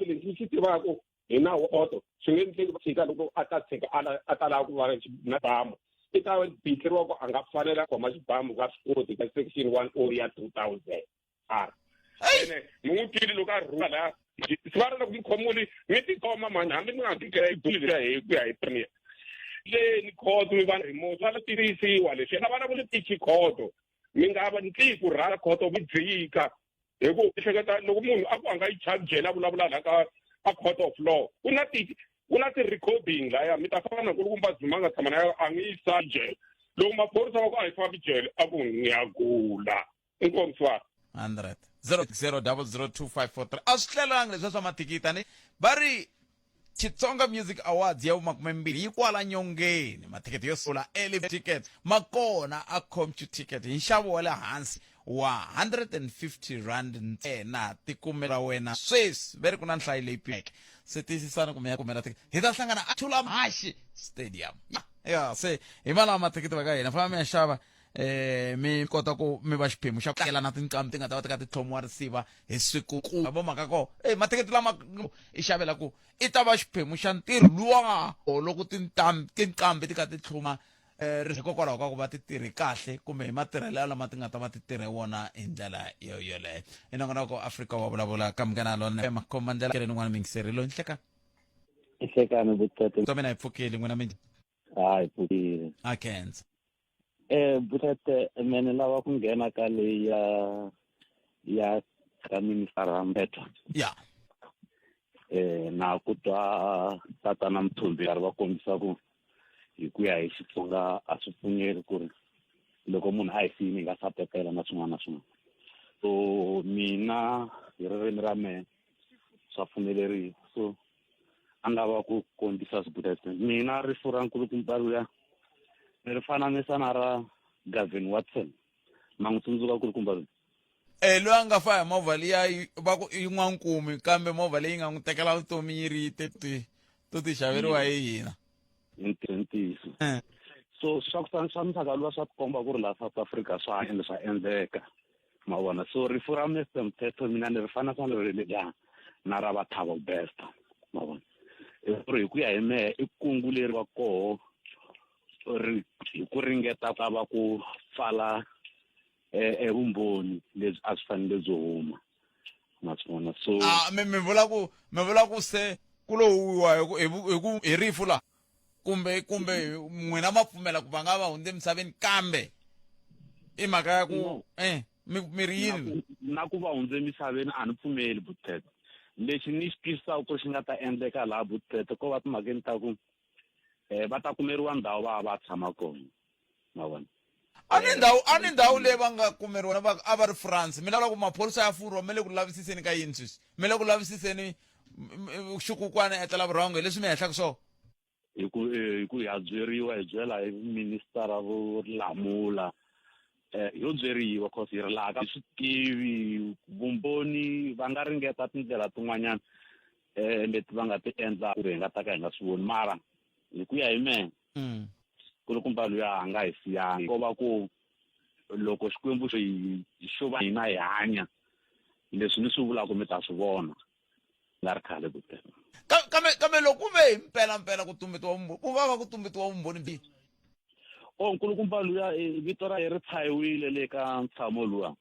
lexi xi tivaka hi nawu oto swi nge endleki tshika loko a ta tshika a ta lava ku va na xibamu i ta bitleriwa ku a nga fanela khoma xibamu ka swi koti ka section 10 ya 2000 r. Ene mi n'wi twile loko a rhula laha sivara loko mi khomuli mi tikhoma mani hambi mi nga hi ku ya hi premier leni khoto mi va remote swa tirhisiwa leswi na vana ku tichi khoto mi nga va ndli ku rhala khoto mi dzika hi ku ehleketa loko munhu a ku a nga yi charge a vulavula la ka a court of law ku na ti ku na ti-recording laya mi ta fana na nkulukumba Zuma nga tshama na a ngi yisa jele loko maphorisa va ku a hi fambi jele a ku ngiyagula inkomu swa 100 0 0002543 a swi hlelanga leswiya swa mathikithi ni va ri Xitsonga Music Awards ya vumakumembirhi yi kwala nyongeni. Mathikithi yo sungula early tickets ma kona a CompuTicket hi nxavo wa le hansi wa 150 rand ntsena. Tikumela wena sweswi ve ri ku na nhlayo leyi pimeke se tiyisisani ku mi ya kumela thikithi. Hi ta hlangana a Thulamahashe Stadium. Ya se hi malawa mathikithi va ka hina famba mi ya xava mi kota ku mi va xiphemu xa ku tlangela na tinqambi ti nga ta va ti kha ti tlhomiwa risiva hi siku ku vo mhaka ko mathikithi lama i xavela ku i ta va xiphemu xa ntirho luwa loko tinqambi ti kha ti tlhuma hikokwalaho ka ku va ti tirhe kahle kumbe hi matirhelo lama ti nga ta va ti tirhe wona hi ndlela yo yoleyo. I nongonoko Afrika wa vulavula ka Munghana Lonene makhomba ndlela keleni n'wana mingiseri loyi nhlekani. Nhlekani vutete. Twa mina hi pfukile n'wina minjhani? Hayi pfukile. A khensa. Butete mene lava ku nghena ka leyi ya ya ka Minister Rampheta. Ya. Na ku twa tatana Mthombi karhi va kombisa ku hi ku ya hi Xitsonga a swi pfumeli ku ri loko munhu a hi siyini hi nga sapetela na swin'wana na swin'wana. So mina hi ririmi ra mehe Swa pfumeleriwa. So a ni lava ku kombisa swibudete. Mina rifu ra nkulukumba luya ni ri fananisa na ra Gavin Watson. Ma n'wi tsundzuka nkulukumba luya? E loyi a nga fa hi movha liya va ku i n'wankumi kambe movha leyi nga n'wi tekela vutomi yi ri te to ti xaveriwa hi hina. I ntiyiso. So swa ku swa muxaka luwa swa tikomba ku ri laha South Africa swa ende swa endleka. Ma vona? So rifu ra Mr Mthetho mina ni ri fanisa ni ri leriya na ra va Thabo Bester. Ma vona? Hi ku ri hi ku ya hi mehe i kungu leri va koho ri hi ku ringeta ku lava ku pfala e vumbhoni lebyi a byi fanele byi huma. Ma swi vona? So a mi vula ku se ku lo wiwa hi ku hi hi ku hi rifu la kumbe n'wina ma pfumela ku va nga va hundze emisaveni, kambe i mhaka ya ku No. Mi ri yini? Na ku va hundze emisaveni a ni pfumeli, Butete. Lexi ni xi twisisaka ku xi nga ta endleka laha, Butete, ko va timhakeni ta ku va ta kumeriwa ndhawu va va tshama kona. Ma vona? A ni ndhawu leyi va nga kumeriwa va a va ri France. Mi lava ku maphorisa ya Furwa mi le ku lavisiseni ka yini sweswi? Mi le ku lavisiseni xikukwana etlela vurhongo hi leswi mi hehlaka swona? Hi ku hi ya byeriwa, hi byela hi minister vo Lamula. Yo byeriwa cause hi ri laha ka swi tivi vumbhoni. Va nga ringeta tindlela tin'wanyana leti va nga ti endla ku ri hi nga ta ka hi nga swi voni, mara hi ku ya hi mehe, kulukumba luya a nga hi siyangi. Ko va ku loko Xikwembu xo hi xo va hina hi hanya, leswi ni swi vulaka mi ta swi vona nga ri khale ku tela. Kambe loko ku ve hi mpela mpela ku tumbetiwa vumbhoni, ku va va ku tumbetiwa vumbhoni byi O nkulukumba luya, vito ra ye ri tshahiwile le ka ntshamo luwa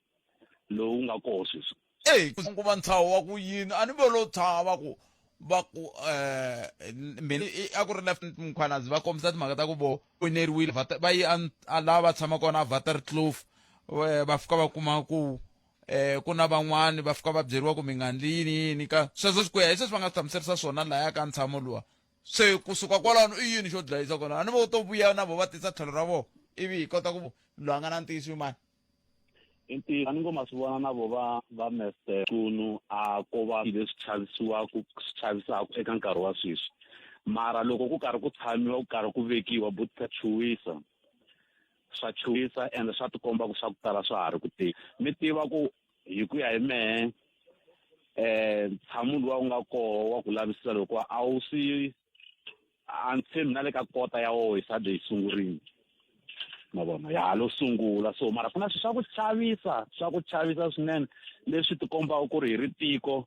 lowu nga koho sweswi. Ey, ku va ntshaho wa ku yini? A ni vo lo tshaha va ku mina a ku ri Left Mkhwanazi va kombisa timhaka ta ku vo wineriwile va yi a laha va tshama kona a Waterkloof, va fika va kuma ku ku na van'wani, va fika va byeriwa ku mi nga ndli yini yini ka sweswo ku ya hi sweswi va nga swi hlamuserisa swona laya ka ntshamo luwa. Se kusuka kwalano i yini xo dlayisa kona? A ni vo to vuya na vo va tisa tlhelo ra vona ivi hi kota ku loyi a nga na ntiyiso i mani. I ntiyiso, a ni ngo ma swi vona na vo va Mr Kunu a ko va leswi chavisiwaku swi chavisaka eka nkarhi wa sweswi, mara loko ku karhi ku tshamiwa ku karhi ku vekiwa but chuwisa swa chuwisa ende swa tikomba ku swa ku tala swa ha ri ku teni. Mi tiva ku hi ku ya hi mehe, ntshamo luwa wu nga koho wa ku lavisisa loko a wu swi a ni tshembi na le ka kota ya woho hi sade yi sungurile. Ma vona, ya ha lo sungula. So mara ku na swilo swa ku chavisa, swa ku chavisa swinene leswi tikombaka ku ri hi ri tiko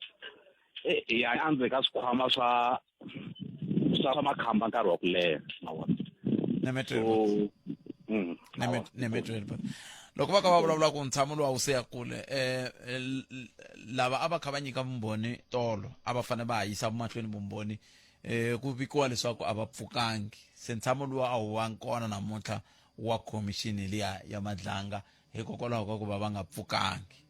hi ya endzeni ka swikhwama swa makhamba nkarhi wa ku leha. Ma vona? So Nemetweli, but loko va ka va vulavula ku ntshamo lowu a wu se ya kule, lava a va kha va nyika vumbhoni tolo a va fanele va ha yisa mahlweni vumbhoni. Ku vikiwa leswaku a va pfukangi, se ntshamo luwa a wu vangi kona namuntlha wa khomixini liya ya Madlanga hikokwalaho ka ku va va nga pfukangi.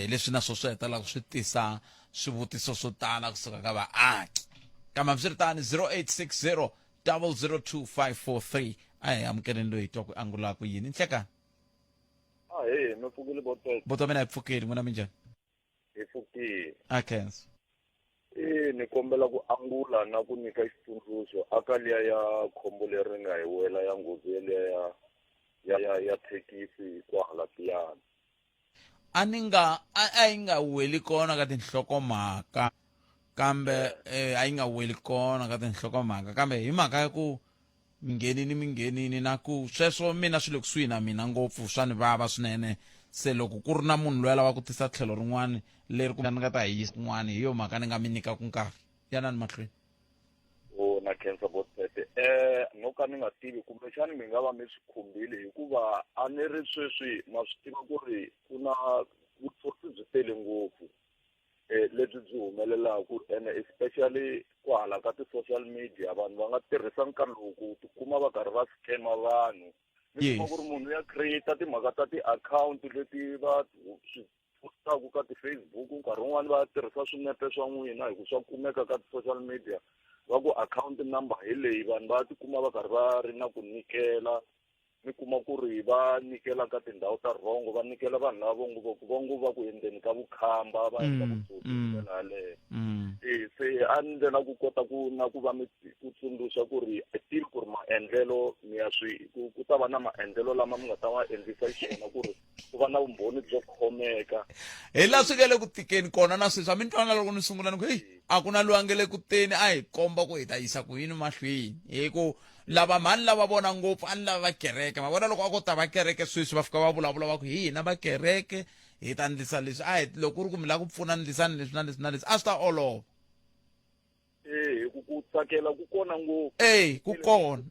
Leswi na swo swi hetelelaka swi tisa swivutiso swo tala kusuka ka vaaki. Kambe hambiswiritano, 0860 002543, a hi amukeleni loyi hi twa ku angulaka yini. Nhlekani. Ahee, mi pfukile botet? Boto mina hi pfukile, n'wina minjhani? Hi pfukile. A khensa. E ni kombela ku angula na ku nyika xitsundzuxo aka liya ya khombo leri nga hi wela ya nghozi yeliya ya thekisi kwahala Tiyani. A ni nga a yi nga weli kona ka tinhlokomhaka, kambe a yi nga weli kona ka tinhlokomhaka, kambe hi mhaka ya ku minghenini minghenini na ku sweswo mina swi le kusuhi na mina ngopfu, swa ni vava swinene. Se loko ku ri na munhu loyi a lava ku tisa tlhelo rin'wana leri ku ni nga ta hi yisa kun'wana, hi yo mhaka ni nga mi nyikaku nkarhi. Yanani mahlweni. O na khensa botete. No ka ni nga tivi kumbexani mi nga va mi swi khumbile, hikuva a ni ri sweswi ma swi tiva ku ri ku na vutsotsi byi tele ngopfu lebyi byi humelelaku, ene especially kwahala ka ti-social media vanhu va nga tirhisa nkarhi lowu ku tikuma va karhi va scam-a vanhu. Mi kuma ku ri munhu ya create timhaka ta ti-account leti va swi postaku ka ti-Facebook, nkarhi wun'wani va tirhisa swinepe swa n'wina hi ku swa kumeka ka ti-social media, va ku account number hi leyi, vanhu va tikuma va karhi va ri na ku nyikela. Mi kuma ku ri va nyikela ka tindhawu ta rhongo, va nyikela vanhu lava vo ngo va ngo va ku endleni ka vukhamba, va endla vutsotsi hi ndlela yaleyo. E se a ni ndlela ku kota ku na ku va mi ku tsundzuxa ku ri a tivi ku ri maendlelo mi ya swi ku ku ta va na maendlelo lama mi nga ta va endlisa xiswona ku ri ku va na vumbhoni byo khomeka. Hi laha swi nga le ku tikeni kona na sweswi, a mi ni twa na loko ni sungula ni ku heyi a ku na loyi a nge le ku teni a hi komba ku hi ta yisa ku yini mahlweni, hi ku lava mhani lava vona ngopfu a ni lava va kereke. Ma vona loko a ko ta va kereke sweswi va fika va vulavula va ku hi hina va kereke hi ta ndlisa leswi, a hi loko ku ri ku mi lava ku pfuna ndlisani leswi na leswi na leswi, a swi ta olova. E hi ku ku tsakela ku kona ngopfu. E ku kona.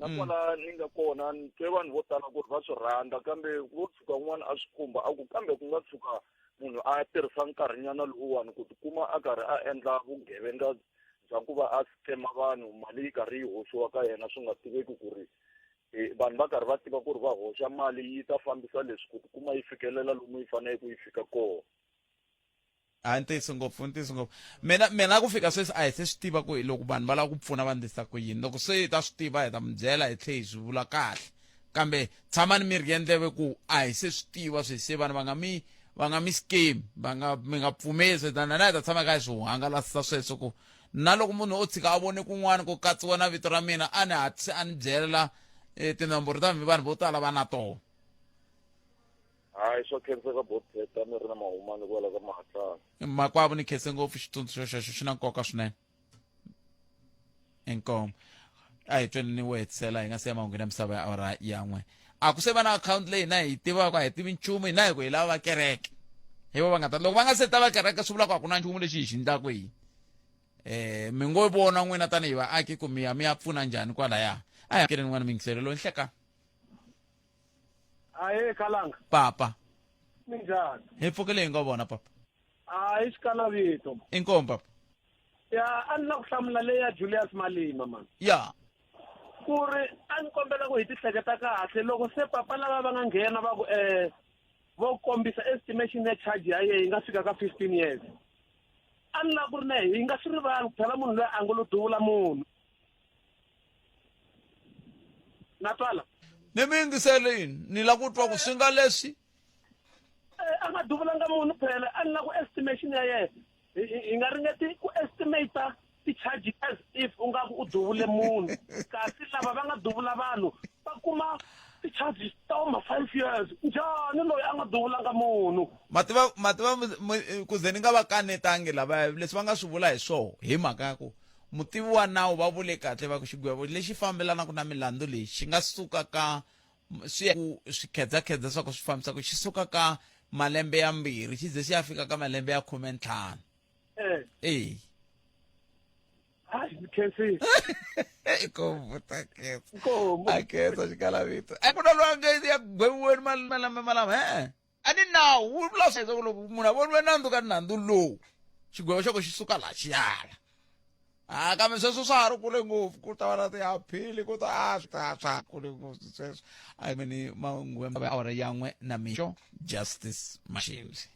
Na kwala ni nga kona ni twe vanhu vo tala ku ri va swi rhandza, kambe vo tshuka un'wana a swi khumba a ku kambe ku nga tshuka munhu a tirhisa nkarhinyana lowuwani ku tikuma a karhi a endla vugevenga bya ku va a scam vanhu, mali yi karhi yi hoxiwa ka yena swi nga tiveki ku ri vanhu va karhi va tiva ku ri va hoxa mali yi ta fambisa leswi ku tikuma yi fikelela lomu yi faneleke ku yi fika kona. A ntiyiso ngopfu, ntiyiso ngopfu. Mina mina ku fika sweswi a hi se swi tiva ku loko vanhu va lava ku pfuna va ndlisa ku yini. Loko se hi ta swi tiva hi ta mi byela hi tlhe hi swi vula kahle, kambe tshamani mi rhiye ndleve ku a hi se swi tiva swi se vanhu va nga mi va nga mi scam, va nga mi nga pfumeli swi na na hi ta tshama kha hi swi hangalasa sweswo ku na loko munhu o tshika a vone kun'wana ku katsiwa na vito ra mina a ni hatlise a ni byela tinomboro ta mi vanhu vo tala va na tona. Hayi, swa khenseka Boteta, mi ri na mahumani kwala ka Mahatlana. Makwavo, ni khense ngopfu xitsundzuxo xexo, xi na nkoka swinene. Inkomu. A hi tweni ni wo hetisela hi nga se ya mahungwini ya misava ya awara ya n'we. A ku se va na akhawunti leyi hina hi yi tivaka, a hi tivi nchumu hina hi ku hi lava va kereke. Hi vo va nga ta loko va nga se ta va kereke swi vula ku a ku na nchumu lexi hi xi endlaka hi. Mi ngo vona n'wina tanihi vaaki ku mi ya mi ya pfuna njhani kwalaya. A hi amukeleni n'wana miyingiselo loyi nhleka. Ahe Kalanga. Papa. Minjhani? Hi pfukile hi ngo vona papa. Hayi xikalavito. Inkomu papa. Ya a ni la ku hlamula leyi ya Julius Malema man. Ya. Ku ri a ni kombela ku hi ti hleketa kahle loko se papa lava va nga nghena va ku vo kombisa estimation ya charge ya yena yi nga fika ka 15 years. A ni la ku ri na hi nga swi rivali ku phela munhu loyi a ngo lo duvula munhu. Na twala. Ni mi yingiselini ni la ku twa ku swi nga leswi. A nga duvulanga munhu phela a ni la ku estimation ya yena hi nga ringeti ku estimate ti-charge as if u nga ku u duvule munhu, kasi lava va nga duvula vanhu va kuma ti-charges ta ma 5 years. Njhani loyi a nga duvulanga munhu? Mativa mativa ku ze ni nga va kanetangi lava leswi va nga swi vula hi swoho hi mhaka ya ku mutivi wa nawu va vule kahle va ku xigwevo lexi fambelanaka na milandzu leyi xi nga suka ka swi ku swikhedzakhedza swa ku swi fambisa ku xi suka ka malembe ya 2 xi ze xi ya fika ka malembe ya 15. Eh. Hayi, ni khensile. Inkomu ta khensa. Inkomu. A khensa xikalavito. A ku na loyi a nge ya gweviweni malembe malama e-e. A ni nawu wu vula sweswo ku loko munhu a voniwe nandzu ka nandzu lowu xigwevo xa ko xi suka laha xi yala. A kambe sweswo swa ha ri kule ngopfu ku ta va na tiaphili ku ta a swi ta swa kule ngopfu sweswo. A mi ni mahungu ya awara ya n'we na mixo Justice Mashimzi.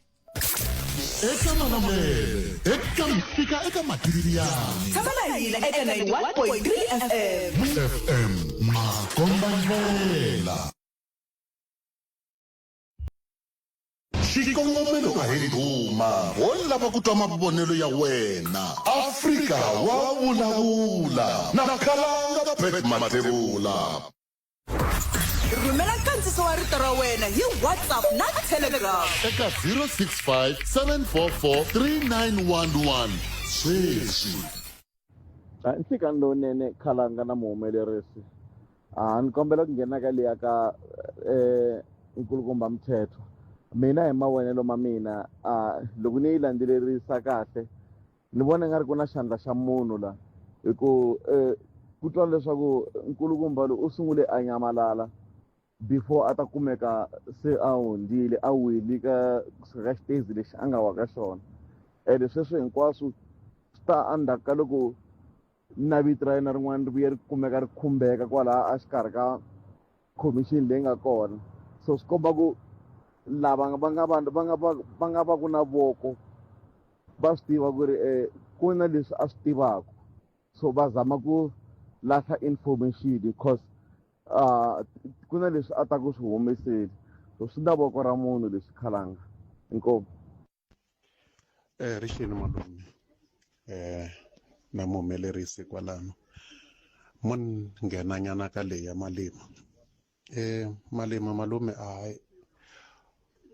Eka Malamulele, eka fika eka Matiriyani. Tshama na hina eka 91.3 FM. FM Makombandlela. Xikongomelo a hi ndhuma, ho lava ku twa mavonelo ya wena. Afrika wa vulavula na Khalanga Pat Mathebula. Rhumela nkandziso wa rito ra wena hi WhatsApp na Telegram eka 065 744 3911 sweswi. Nhlikani lowunene Khalanga na muhumelerisi. A ni kombela ku nghena ka liya ka nkulukumba Mthethwa. Mina hi mavonelo ma mina a loko ni yi landzelerisa kahle ni vona nga ri ku na xandla xa munhu la hi ku ku twa leswaku nkulukumba loyi u sungule a nyamalala before a ta kumeka se a hundzile a wile ka kusuka ka xitezi lexi a nga wa ka xona ene sweswo hinkwaswo swi ta endzhaku ka loko na vito ra yena rin'wana ri vuye ri kumeka ri khumbeka kwalaha a xikarhi ka commission leyi nga kona so swi komba ku lava va nga va va nga va va nga va ku na voko va swi tiva ku ri ku na leswi a swi tivaka so va zama ku lahla information because Ku na leswi a ta ku swi humeseli. So swi na voko ra munhu leswi khalanga. Inkomu. Rixini malume na muhumelerisi kwalano mo ni nghenanyana ka leyi ya Malema. Malema malume a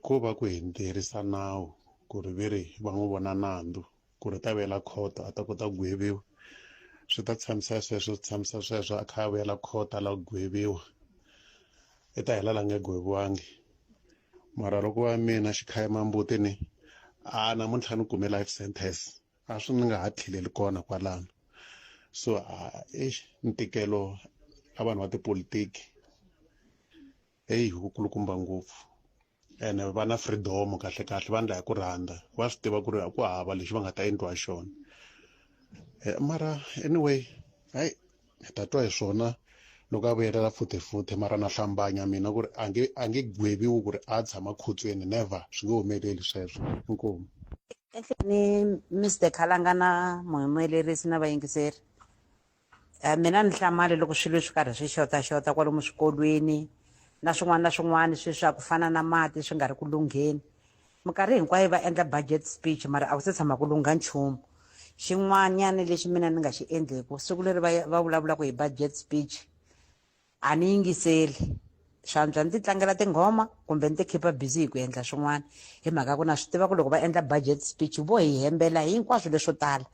ko va ku hi tirhisa nawu ku ri ve ri va n'wi vona nandzu ku ri ta vuyela khoto a ta kota ku gweviwa. Swi ta tshamisa sweswo swi tshamisa sweswo a kha a vuyela khoto a lava ku gweviwa i ta hela la nga gweviwangi. Mara loko wa mina xikhayima mbuti ni a namuntlha ni kume life sentence a swi ni nga ha tlheleli kona kwalano. So a eish ntikelo ka vanhu va tipolitiki heyi wu kulukumba ngopfu ene va na freedom kahle kahle va ndla hi ku rhandza va swi tiva ku ri ku hava lexi va nga ta endliwa xona. Mara anyway hayi hi ta twa hi swona loko a vuyelela futhi mara na hlambanya mina ku ri a nge a nge gweviwi ku ri a tshama khotsweni never swi nge humeleli sweswo. Inkomu. Ni Mr Khalanga na muhumelerisi na vayingiseri. Mina ni hlamali loko swilo swi karhi swi xotaxota kwalomu swikolweni na swin'wana na swin'wana sweswi swa ku fana na mati swi nga ri ku lungheni. Minkarhi hinkwayo va endla budget speech mara a ku se tshama ku lungha nchumu. Xin'wanyana lexi mina ni nga xi endleku siku leri va vulavulaka hi budget speech a ni yingiseli swantswa ni ti tlangela tinghoma kumbe ni ti khipa busy hi ku endla swin'wana hi mhaka ku na swi tiva ku loko va endla budget speech vo hi hembela hinkwaswo leswo tala.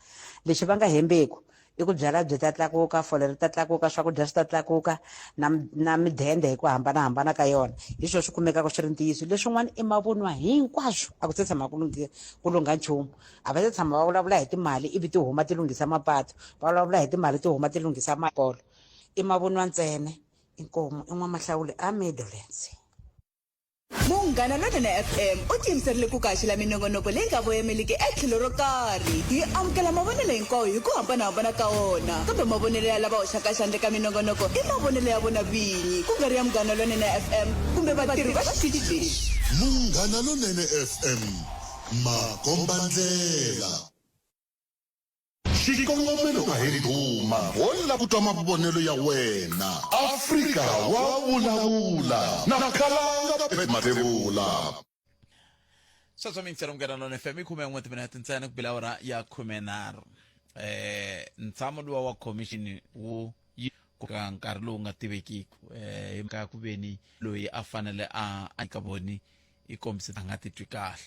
Lexi va nga hembeku i ku byala byi ta tlakuka, fole ri ta tlakuka, swakudya swi ta tlakuka na na midende hi ku hambanahambana ka yona. Hi swona swi kumekaka swi ri ntiyiso. Leswin'wana i mavunwa hinkwaswo a ku se tshama ku ku lungha nchumu. A va se tshama va vulavula hi timali ivi ti huma ti lunghisa mapatu, va vulavula hi timali ti huma ti lunghisa makolo. I mavunwa ntsena. Inkomu i N'wamahlawuli a Meadowlands. Munghana Lonene FM u tiyimiserile ku ku haxela minongonoko leyi nga voyameliki etlhelo ro karhi. Hi amukela mavonelo hinkwawo hi ku hambanahambana ka wona, kambe mavonelo ya lava hoxaka xandla eka minongonoko i mavonelo ya vona vinyi, ku nga ri ya Munghana Lonene FM kumbe vatirhi va xitichi lexi. Munghana Lonene FM, makombandlela. Xikongomelo a hi ndhuma, ho lava ku twa mavonelo ya wena. Afrika wa vulavula na Khalanga Pat Mathebula. Sweswo mi yingisela Munghana Lonene FM i khume n'we timinete ntsena ku bile awara ya khumenharhu. Ntshamo luwa wa commission wu yi ku ka nkarhi lowu nga tivekiki hi mhaka ya ku veni loyi a fanele a nyika voni i kombise a nga titwi kahle.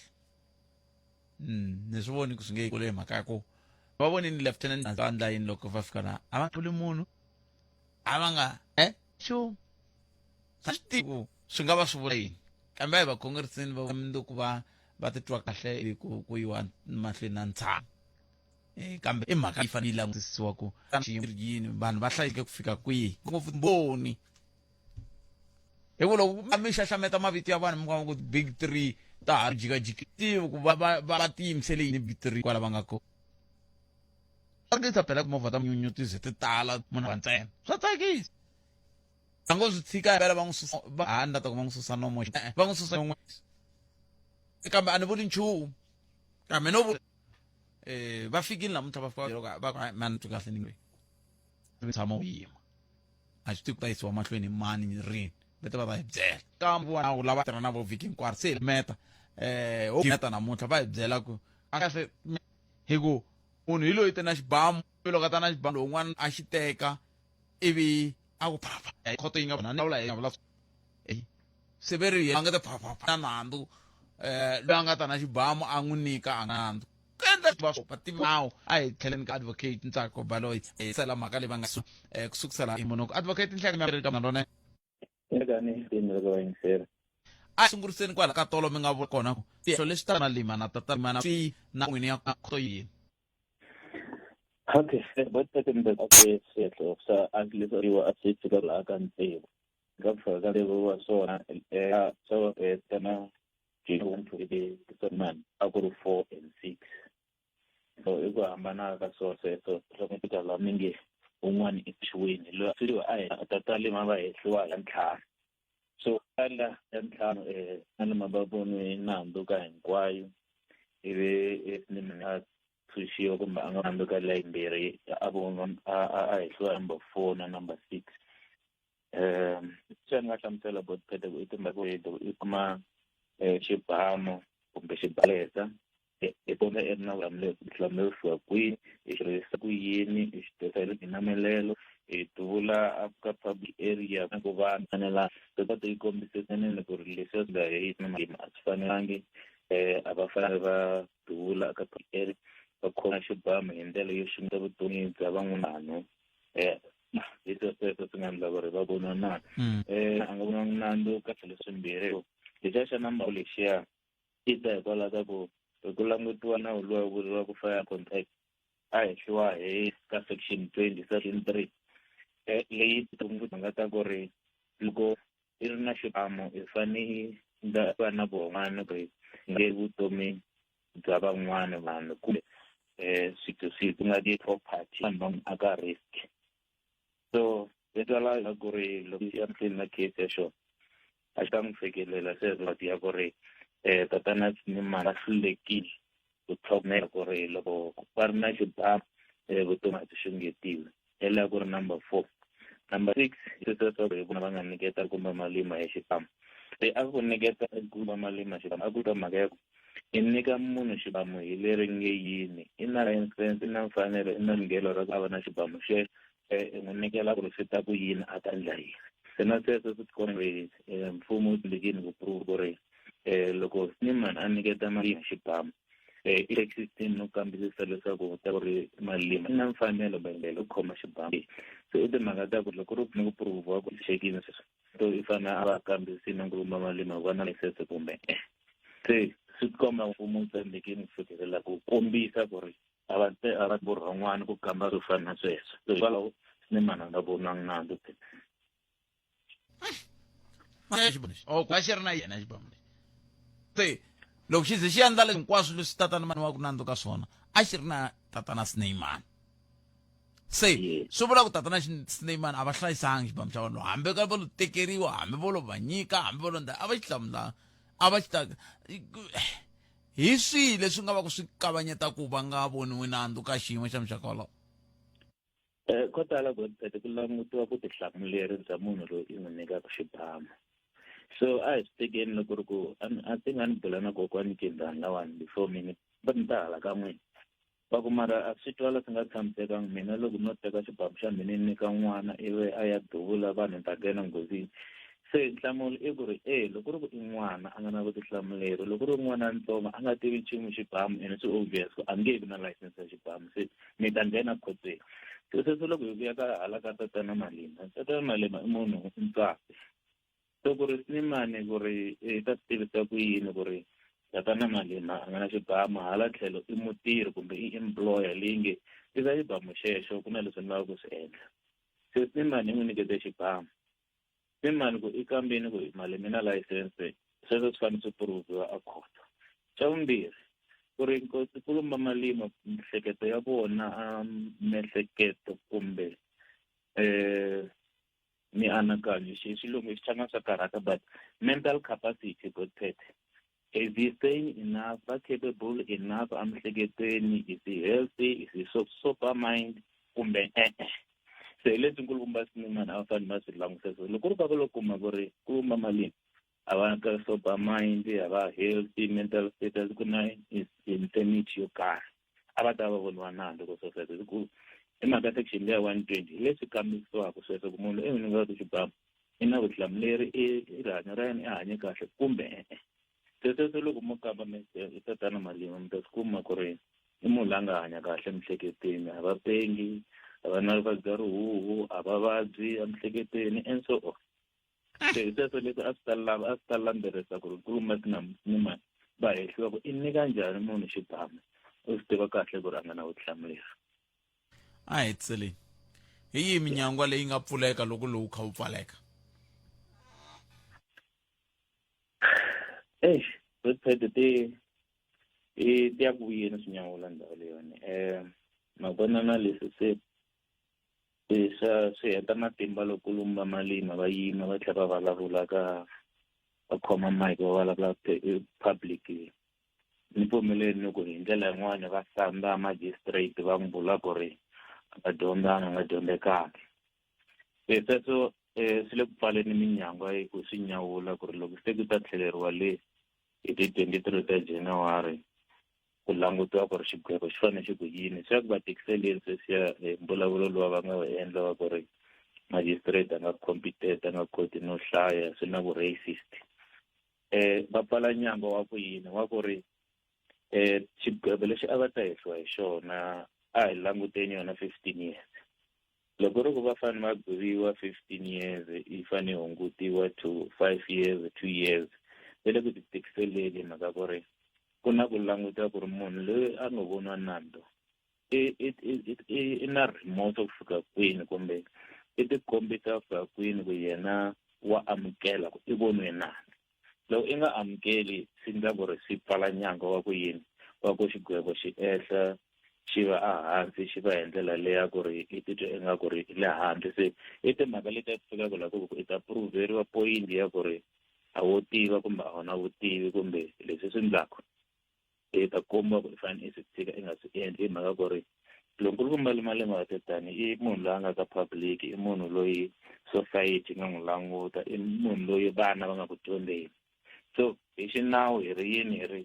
Ni swi voni ku swi nge kule hi mhaka ya ku va vonini lieutenant va endla yini loko va fika laha a va vuli munhu a va nga nchumu a swi tivi ku swi nga va swi vula yini kambe a hi vakhongerisini va mundzuku va va titwa kahle hi ku ku yiwa mahlweni na ntshamo. Kambe i mhaka yi fanele yi langutisiwa ku xiyimo yini vanhu va hlayiseke ku fika kwihi ngopfu mboni. Hi ku loko mi xaxameta mavito ya vanhu mi kuma ku big 3 ta ha jikajiki tivi ku va va va tiyimisele yini big 3 kwala va nga kona. Tsakisa phela ku movha ta nyunyu ti ze ti tala munhu wa ntsena swa tsakisa. A ngo swi tshika phela va n'wi susa va ha ni ta ku va n'wi susa nomo va n'wi susa yin'we kambe a ni vuli nchumu kambe no vula va fikile namuntlha va fika loko va ku mani twi kahle ni tshama u yima a swi tivi ku ta yisiwa mahlweni hi mani ni rini va ta va va hi byela kambe vona ku lava tirha na vo vhiki hinkwaro se meta ho meta namuntlha va hi byela ku a kahle hi ku munhu hi loyi te na xibamu loko a ta na xibamu lowun'wana a xi teka ivi a ku pha pha khoto yi nga vona vula hi vula se ve ri a nga ta pha pha pha na nandzu loyi a nga ta na xibamu a n'wi nyika a nandzu ku endla va va tivi nawu a hi tlheleni ka advocate Ntsako Baloyi hi sela mhaka leyi va nga ku sukusela hi munhu advocate Nhleka mi ri ka rona Nhlekani ni ri ka vayingiseri a sunguriseni kwala ka tolo mi nga vula kona ku swilo leswi ta malima na tata mana swi na n'wini ya khoto yini. Okay, bo tete mbe okay swihehlo swa a leswiwa a swi fika laha ka tsevu ka ku fika ka tsevu wa swona swa tana man a ku ri 4 and 6 so i ku hambana ka swona sweswo loko fika laha mi nge un'wana i xiweni loyi a swiwa a hi tata lima va hehliwa ya ntlhanu so kanda ya ntlhanu na lima va voniwe nandzu ka hinkwayo ivi ni mina a tshunxiwa kumbe a nga nandzu ka leyi mbirhi a vona a hehliwa number 4 na number 6. Se ni nga hlamusela botpete ku i timhaka ku i kuma xibamu kumbe xibalesa i vona i ri na vutihlamuleri ku fika kwihi, i xi tirhisa ku yini, i xi tirhisa hi namelelo, i duvula ka public area na ku va fanela ti yi kombisa ku ri leswi nga hi a swi fanelangi. A va fanele va duvula ka public area, va khoma xibamu hi ndlela yo xungeta vutomi bya van'wana vanhu. Hi sweswo swi nga endla ku ri va voniwa nandzu. A nga voniwa nandzu ka swilo swimbirhi, lexiya xa number lexiya xi ta hikwalaho ka ku loko ku langutiwa nawu luwa vuriwa ku fire contact, a hehliwa hi ka section 20 section 3, leyi timhaka ta ku ri loko i ri na xibamu i fane i va na vurhon'wana ku ri nge vutomi bya van'wana vanhu kumbe swilo swi ku nga ti-property vanhu va aka risk. So swi twala ku ri loko ya mahlweni na case ya xona a xi ta n'wi fikelela sweswo ya ku ri tatana Snyman va hlulekile ku tlhogomela ku ri loko va ri na xibamu vutomi a byi xungetiwi. Yeleyo ku ri number 4. Number 6 sweswo hi vona va nga nyiketa kumbe Malima hi xibamu. Se a ku nyiketa kumbe Malima xibamu a ku ta mhaka ya ku i nyika munhu xibamu hi leri nge yini, i na license, i na mfanelo, i na lunghelo ra ku a va na xibamu xexo, i n'wi nyikela ku ri swi ta ku yini, a ta endla yini. Se na sweswo swi tikomba mfumo wu tsandzekile ku prove ku ri loko Snyman a nyiketa Malima xibamu, i system no kambisisa leswaku ta ku ri Malima i na mfanelo kumbe ku khoma xibamu. Se i timhaka ta ku loko ri ku prove ku xekile sweswo, so i fanele a va kambisisile na nkulukumba Malima ku va na license kumbe e. Se swi tikomba mfumo wu tsandzekile ku fikelela ku kombisa ku ri a va a va vurhon'wana ku kamba swo fana na sweswo. So hikwalaho Snyman a nga voniwangi nandzu. A xi ri na yena xibamu lexi. Se loko xi ze xi endla hinkwaswo leswi tatana mani wa ku nandzu ka swona, a xi ri na tatana Snyman. Se swi vula ku tatana Snyman a va hlayisanga xibamu xa vona, hambi ka va lo tekeriwa, hambi vo lo va nyika, hambi vo lo ndla, a va xi hlamulanga, a va xi ta hi swihi leswi nga va ku swi kavanyeta ku va nga voniwi nandzu ka xiyimo xa muxaka wolowo? Ko tala Godfred ku langutiwa vutihlamuleri bya munhu loyi i n'wi nyikaka xibamu. So a hi swi tekeni loko ri ku a ti nga ni bula na kokwani Kindzani lawani before mina va ni ta hala ka n'wina, va ku mara a swi twala swi nga tshamisekanga, mina loko no teka xibamu xa mina ni nyika n'wana ivi a ya duvula vanhu ni ta nghena nghozini. Se nhlamulo i ku ri e loko ri ku i n'wana a nga na vutihlamuleri, loko ri n'wana ntsongo a nga tivi nchumu xibamu, ene swi obvious ku a nge vi na license ya xibamu, se mi ta nghena khotsweni. Se sweswo loko hi vuya ka hala ka tatana Malima, tatana Malima i munhu ntswatsi. So ku ri Snyman ku ri i ta swi tivisa ku yini ku ri tatana Malima a nga na xibamu, hala tlhelo i mutirhi kumbe i employer leyi nge tisa xibamu xexo, ku na leswi ni lavaka ku swi endla. Se Snyman i n'wi nyikete xibamu. Snyman ku i kambini ku Malima i na license, sweswo swi fanele swi prove-iwa a khoto. Xa vumbirhi, ku ri nkosi kulumba Malima miehleketo ya vona, miehleketo kumbe mianakanyo, xilungu xi tlanga swa karhata, but mental capacity, Godfred, is he sane enough, va capable enough emiehleketweni, is he healthy, is he sober mind kumbe e-e. Se hi leswi nkulukumba Snyman a va fanele va swi langutisa. So loko ku ri ka va lo kuma ku ri kulumba Malima a va ka sober mind, a va healthy mental status, ku na insanity yo karhi, a va ta va voniwa nandzu ko sweswo. Hi ku i mhaka section leya 120 hi leswi kambisisiwaka sweswo ku munhu loyi i n'wi nyikaka xibamu i na vutihlamuleri, i rihanyo ra yena i hanye kahle kumbe e-e. Se sweswo loko mo kamba i tatana Malima mi ta swi kuma ku ri i munhu la nga hanya kahle emiehleketweni, a va pengi, a va na vuvabyi bya rihuhu, a va vabyi emiehleketweni and so on. Se hi sweswo leswi a swi ta lava, a swi ta landzelerisa ku ri nkulukumba Snyman va hehliwa ku i nyika njhani munhu xibamu, u swi tiva kahle ku ri a nga na vutihlamuleri. A hetiseleni, hi yihi minyangwa leyi nga pfuleka loko lowu kha wu pfaleka? Eish, website ti i ti ya ku vuyeni swinyawula ndhawu leyiwani. Ma vona na leswi se swa swi heta matimba loko kulumba Malima va yima va tlhela va vulavula ka va khoma mic va vulavula publicly. Ni pfumeleli ni ku hi ndlela yin'wani va sandza magistrate va n'wi vula ku ri a nga dyondzanga, a nga dyondzekanga. Se sweswo Swi le ku pfaleni minyangwa yi ku swi nyawula ku ri loko se ku ta tlheleriwa le hi ti 23 ta January ku langutiwa ku ri xigwevo xi fanele xi ku yini. Swi ya ku va tikiseleni sweswiya mbulavulo luwa va nga wu endla wa ku ri magistrate a nga competent a nga koti no hlaya swi na vu-racist. Va pfala nyangwa wa ku yini wa ku ri xigwevo lexi a va ta hehliwa hi xona a hi languteni yona 15 years. Loko ri ku va fanele va gweviwa 15 years yi fanele yi hungutiwa to 5 years, 2 years, va le ku ti tikiseleni hi mhaka ku ri ku na ku languta ku ri munhu loyi a nga voniwa nandzu i i i i i na remorse ku fika kwini kumbe i tikombisa ku fika kwini ku yena wa amukela ku i voniwe nandzu. Loko i nga amukeli swi endla ku ri swi pfala nyangwa wa ku yini wa ku xigwevo xi ehla xi va ehansi xi va hi ndlela leya ku ri i titwa ingaku ri i le handle. Se i timhaka leti ti fikaka la ku i ta puruvheriwa point ya ku ri a wo tiva kumbe a wu na vutivi kumbe leswi swi endlaka i ta komba ku i fanele i swi tshika i nga swi endli hi mhaka ku ri loko nkulukumba Malema wa Tetani i munhu loyi a nga ka public i munhu loyi society yi nga n'wi languta i munhu loyi vana va nga ku dyondzeni so hi xinawu hi ri yini hi ri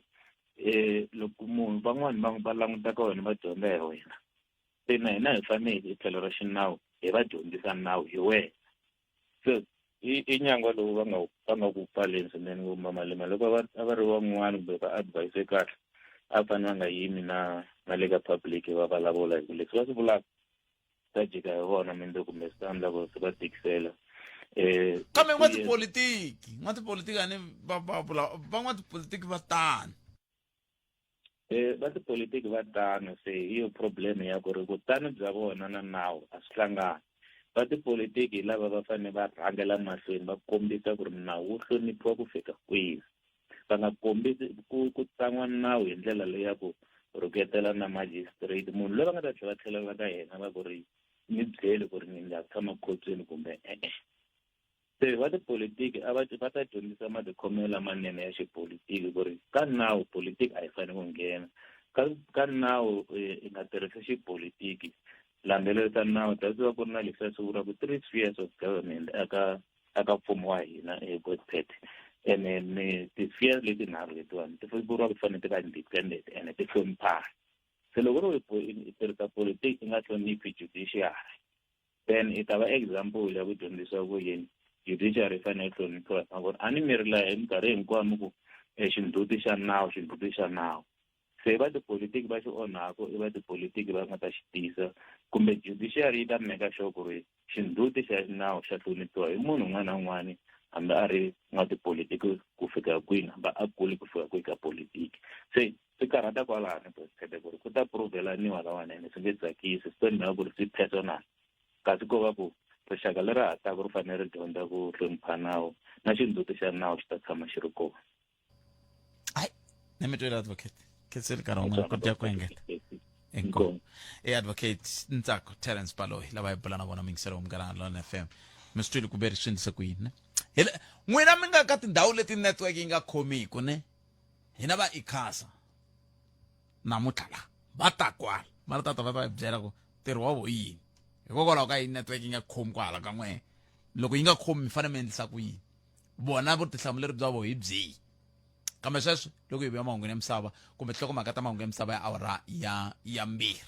loko munhu van'wani va va languta ka wena va dyondza hi wena se na hina hi fanele hi tlhelo ra xinawu hi va dyondzisa nawu hi wena se i i nyangwa lowu va nga va nga ku pfaleni swinene ngopfu Mamalema loko va a va ri van'wana kumbe va advise kahle a fanele va nga yimi na na le ka public va vulavula hi ku leswi va swi vulaka swi ta jika hi vona mundzuku kumbe swi ta endla ku swi va tikisela. Kambe n'watipolitiki n'watipolitiki a ni va va vula van'watipolitiki va tano. Va tipolitiki va tano se hi yo problem ya ku ri vutano bya vona na nawu a swi hlangani. Va tipolitiki hi lava va fanele va rhangela mahlweni va kombisa ku ri nawu wu hloniphiwa ku fika kwihi. Va nga kombisi ku ku tsan'wa nawu hi ndlela leyi ya ku rhuketela na magistrate munhu loyi va nga ta tlhela va tlhelela ka yena va ku ri ni byeli ku ri ni nga tshama khotsweni kumbe e-e. Se va tipolitiki a va va ta dyondzisa matikhomelo lamanene ya xipolitiki ku ri ka nawu politiki a yi fanele ku nghena ka ka nawu i nga tirhisi xipolitiki landzelerisa nawu ta swi va ku ri na leswiya swi vuriwaka three spheres of government eka eka mfumo wa hina eBotshet ene ni ti-spheres letinharhu letiwani ti vuriwa ku fanele ti va independent ene ti hloniphana se loko ri i tirhisa politiki i nga hloniphi judiciary then i ta va example ya ku dyondzisiwa ku yini judiciary yi fanele yi hloniphiwa hi mhaka a ni mi ri laha hi minkarhi hinkwayo mi ku xindzhuti xa nawu xindzhuti xa nawu se va tipolitiki va xi onhaku i va tipolitiki va nga ta xi tisa kumbe judiciary yi ta make sure ku ri xindzhuti xa nawu xa hloniphiwa hi munhu un'wana na un'wana hambi a ri n'watipolitiki ku fika kwini hambi a kule ku fika kwihi ka politiki se swi karhata kwalano president ku ri ku ta pruvelaniwa lawani ene swi nge tsakisi swi to ni ku ri swi personal kasi ko va ku rixaka leri ha taka ri fanele ri dyondza ku hlonipha nawu na xindzhuti xa nawu xi ta tshama xi ri kona. Hayi, ni mi twela advocate khenseli nkarhi wun'wana ku dya ku engeta. Inkomu. I advocate Ntsako Terence Baloyi lava hi bula na vona muyingiseri wa Munghana Lonene FM. Mi swi twile ku ve ri swi endlise ku yini ne? Hi le n'wina mi nga ka tindhawu leti network yi nga khomiku ne? Hina va ICASA namuntlha la va ta kwala va ri tata va ta byela ku ntirho wa vo i yini hikokwalaho ka yini network yi nga khomi kwahala ka n'wehe loko yi nga khomi mi fanele mi endlisa ku yini vona vutihlamuleri bya vo hi byihi kambe sweswo loko hi vuya mahungwini ya misava kumbe tinhlokomhaka ta mahungu ya misava ya awara ya ya mbirhi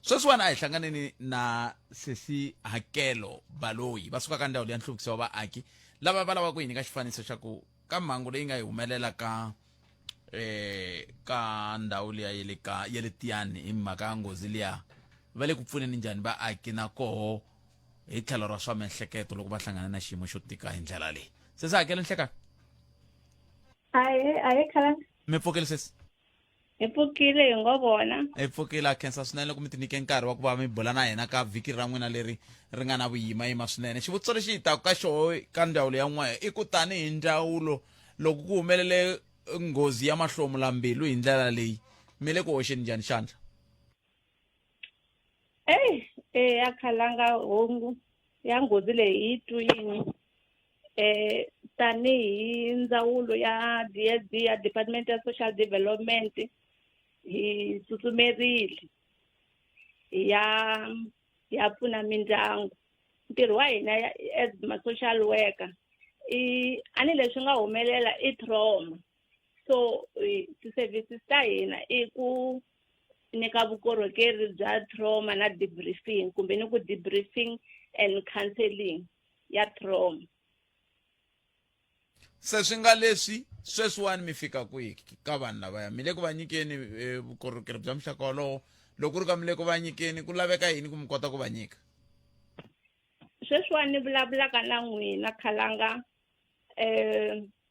sweswiwani a hi hlanganeni na sesi Hakelo Baloyi va suka ka ndzawulo ya nhluvukiso wa vaaki lava va lavaka ku hi nyika xifaniso xa ku ka mhangu leyi nga yi humelela ka ka ndhawu liya ya le ka ya le Tiyani hi mhaka ya nghozi liya va le ku pfuneni njhani vaaki na koho hi tlhelo ra swa miehleketo loko va hlangana na xiyimo xo tika hi ndlela leyi. Sesi Hakelo nhlekani. Ahe, ahe Khalanga. Mi pfukile sesi? Hi pfukile hi ngo vona. Hi pfukile, ha khensa swinene loko mi tinyike nkarhi wa ku va mi bula na hina ka vhiki ra n'wina leri ri nga na vuyimayima swinene. Xivutiso lexi hi taka ka xoho ka ndzawulo ya n'wehe i ku tanihi ndzawulo loko ku humelele nghozi ya mahlomulambilu hi ndlela leyi mi le ku hoxeni njhani xandla? Eyi, eya Khalanga hungu ya nghozi leyi hi yi twini tanihi ndzawulo ya DSD ya Department ya Social Development hi tsutsumerile hi ya hi ya pfuna mindyangu. Ntirho wa hina as ma-social worker i a ni leswi nga humelela i trauma. So ti-services ta hina i ku nyika vukorhokeri bya trauma na debriefing, kumbe ni ku debriefing and counseling ya trauma. Se swi nga leswi sweswiwani mi fika kwihi ka vanhu lavaya? Mi le ku va nyikeni vukorhokeri bya muxaka wolowo? Loko ku ri ka mi le ku va nyikeni, ku laveka yini ku mi kota ku va nyika? Sweswiwani ni vulavulaka na n'wina, Khalanga,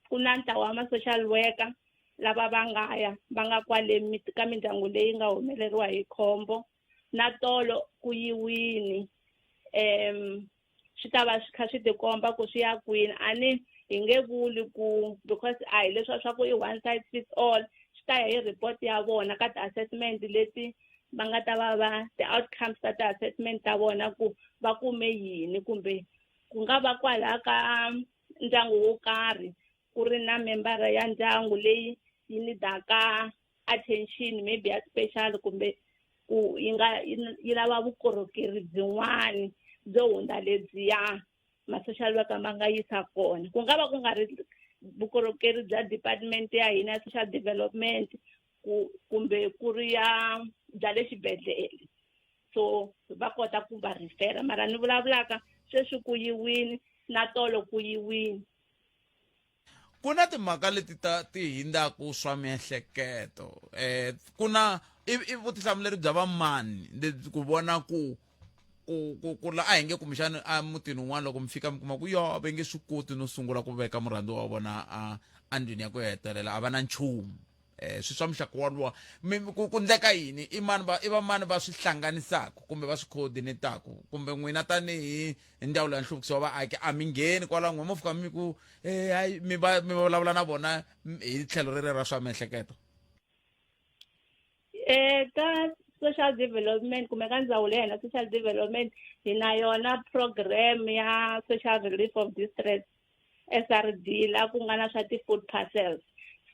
ku na ntlawa wa ma-social worker lava va nga ya va nga kwale ka mindyangu leyi nga humeleriwa hi khombo. Na tolo ku yiwini, swi ta va swi kha swi tikomba ku swi ya kwini. A ni hi nge vuli ku, because a hi leswiya swa ku i one size fits all. Swi ta ya hi report ya vona ka ti-assessment leti va nga ta va va ti-outcomes ta ti-assessment ta vona, ku va kume yini, kumbe ku nga va kwalaha ka ndyangu wo karhi ku ri na membara ya ndyangu leyi yi nidaka attention maybe ya special, kumbe ku yi nga yi lava vukorhokeri byin'wani byo hundza lebyiya ma-social worker ma nga yisa kona. Ku nga va ku nga ri vukorhokeri bya department ya hina ya social development, ku kumbe ku ri ya bya le xibedhlele, so va kota ku va refera. Mara ni vulavulaka sweswi ku yiwini, na tolo ku yiwini. Ku na timhaka leti ta ti hindzaku swa miehleketo, ku na i vutihlamuleri bya vamani lebyi ku vona ku ku ku ku la a hi nge kumbexani a mutini wun'wana loko mi fika mi kuma ku yo va nge swi koti no sungula ku veka murhandziwa wa vona a endlwini ya ku hetelela, a va na nchumu, swi swa muxaka walowa, ku ku ndleka yini? I mani va i va mani va swi hlanganisaka kumbe va swi coordinataka? Kumbe n'wina tanihi hi ndzawulo ya nhluvukiso wa vaaki a mi ngheni kwalaho, n'we mo fika mi ku hayi, mi va mi vulavula na vona hi tlhelo rere ra swa miehleketo? Ka social development kumbe ka ndzawulo ya hina social development, hi na yona program ya social relief of distress, SRD, la ku nga na swa ti-food parcels.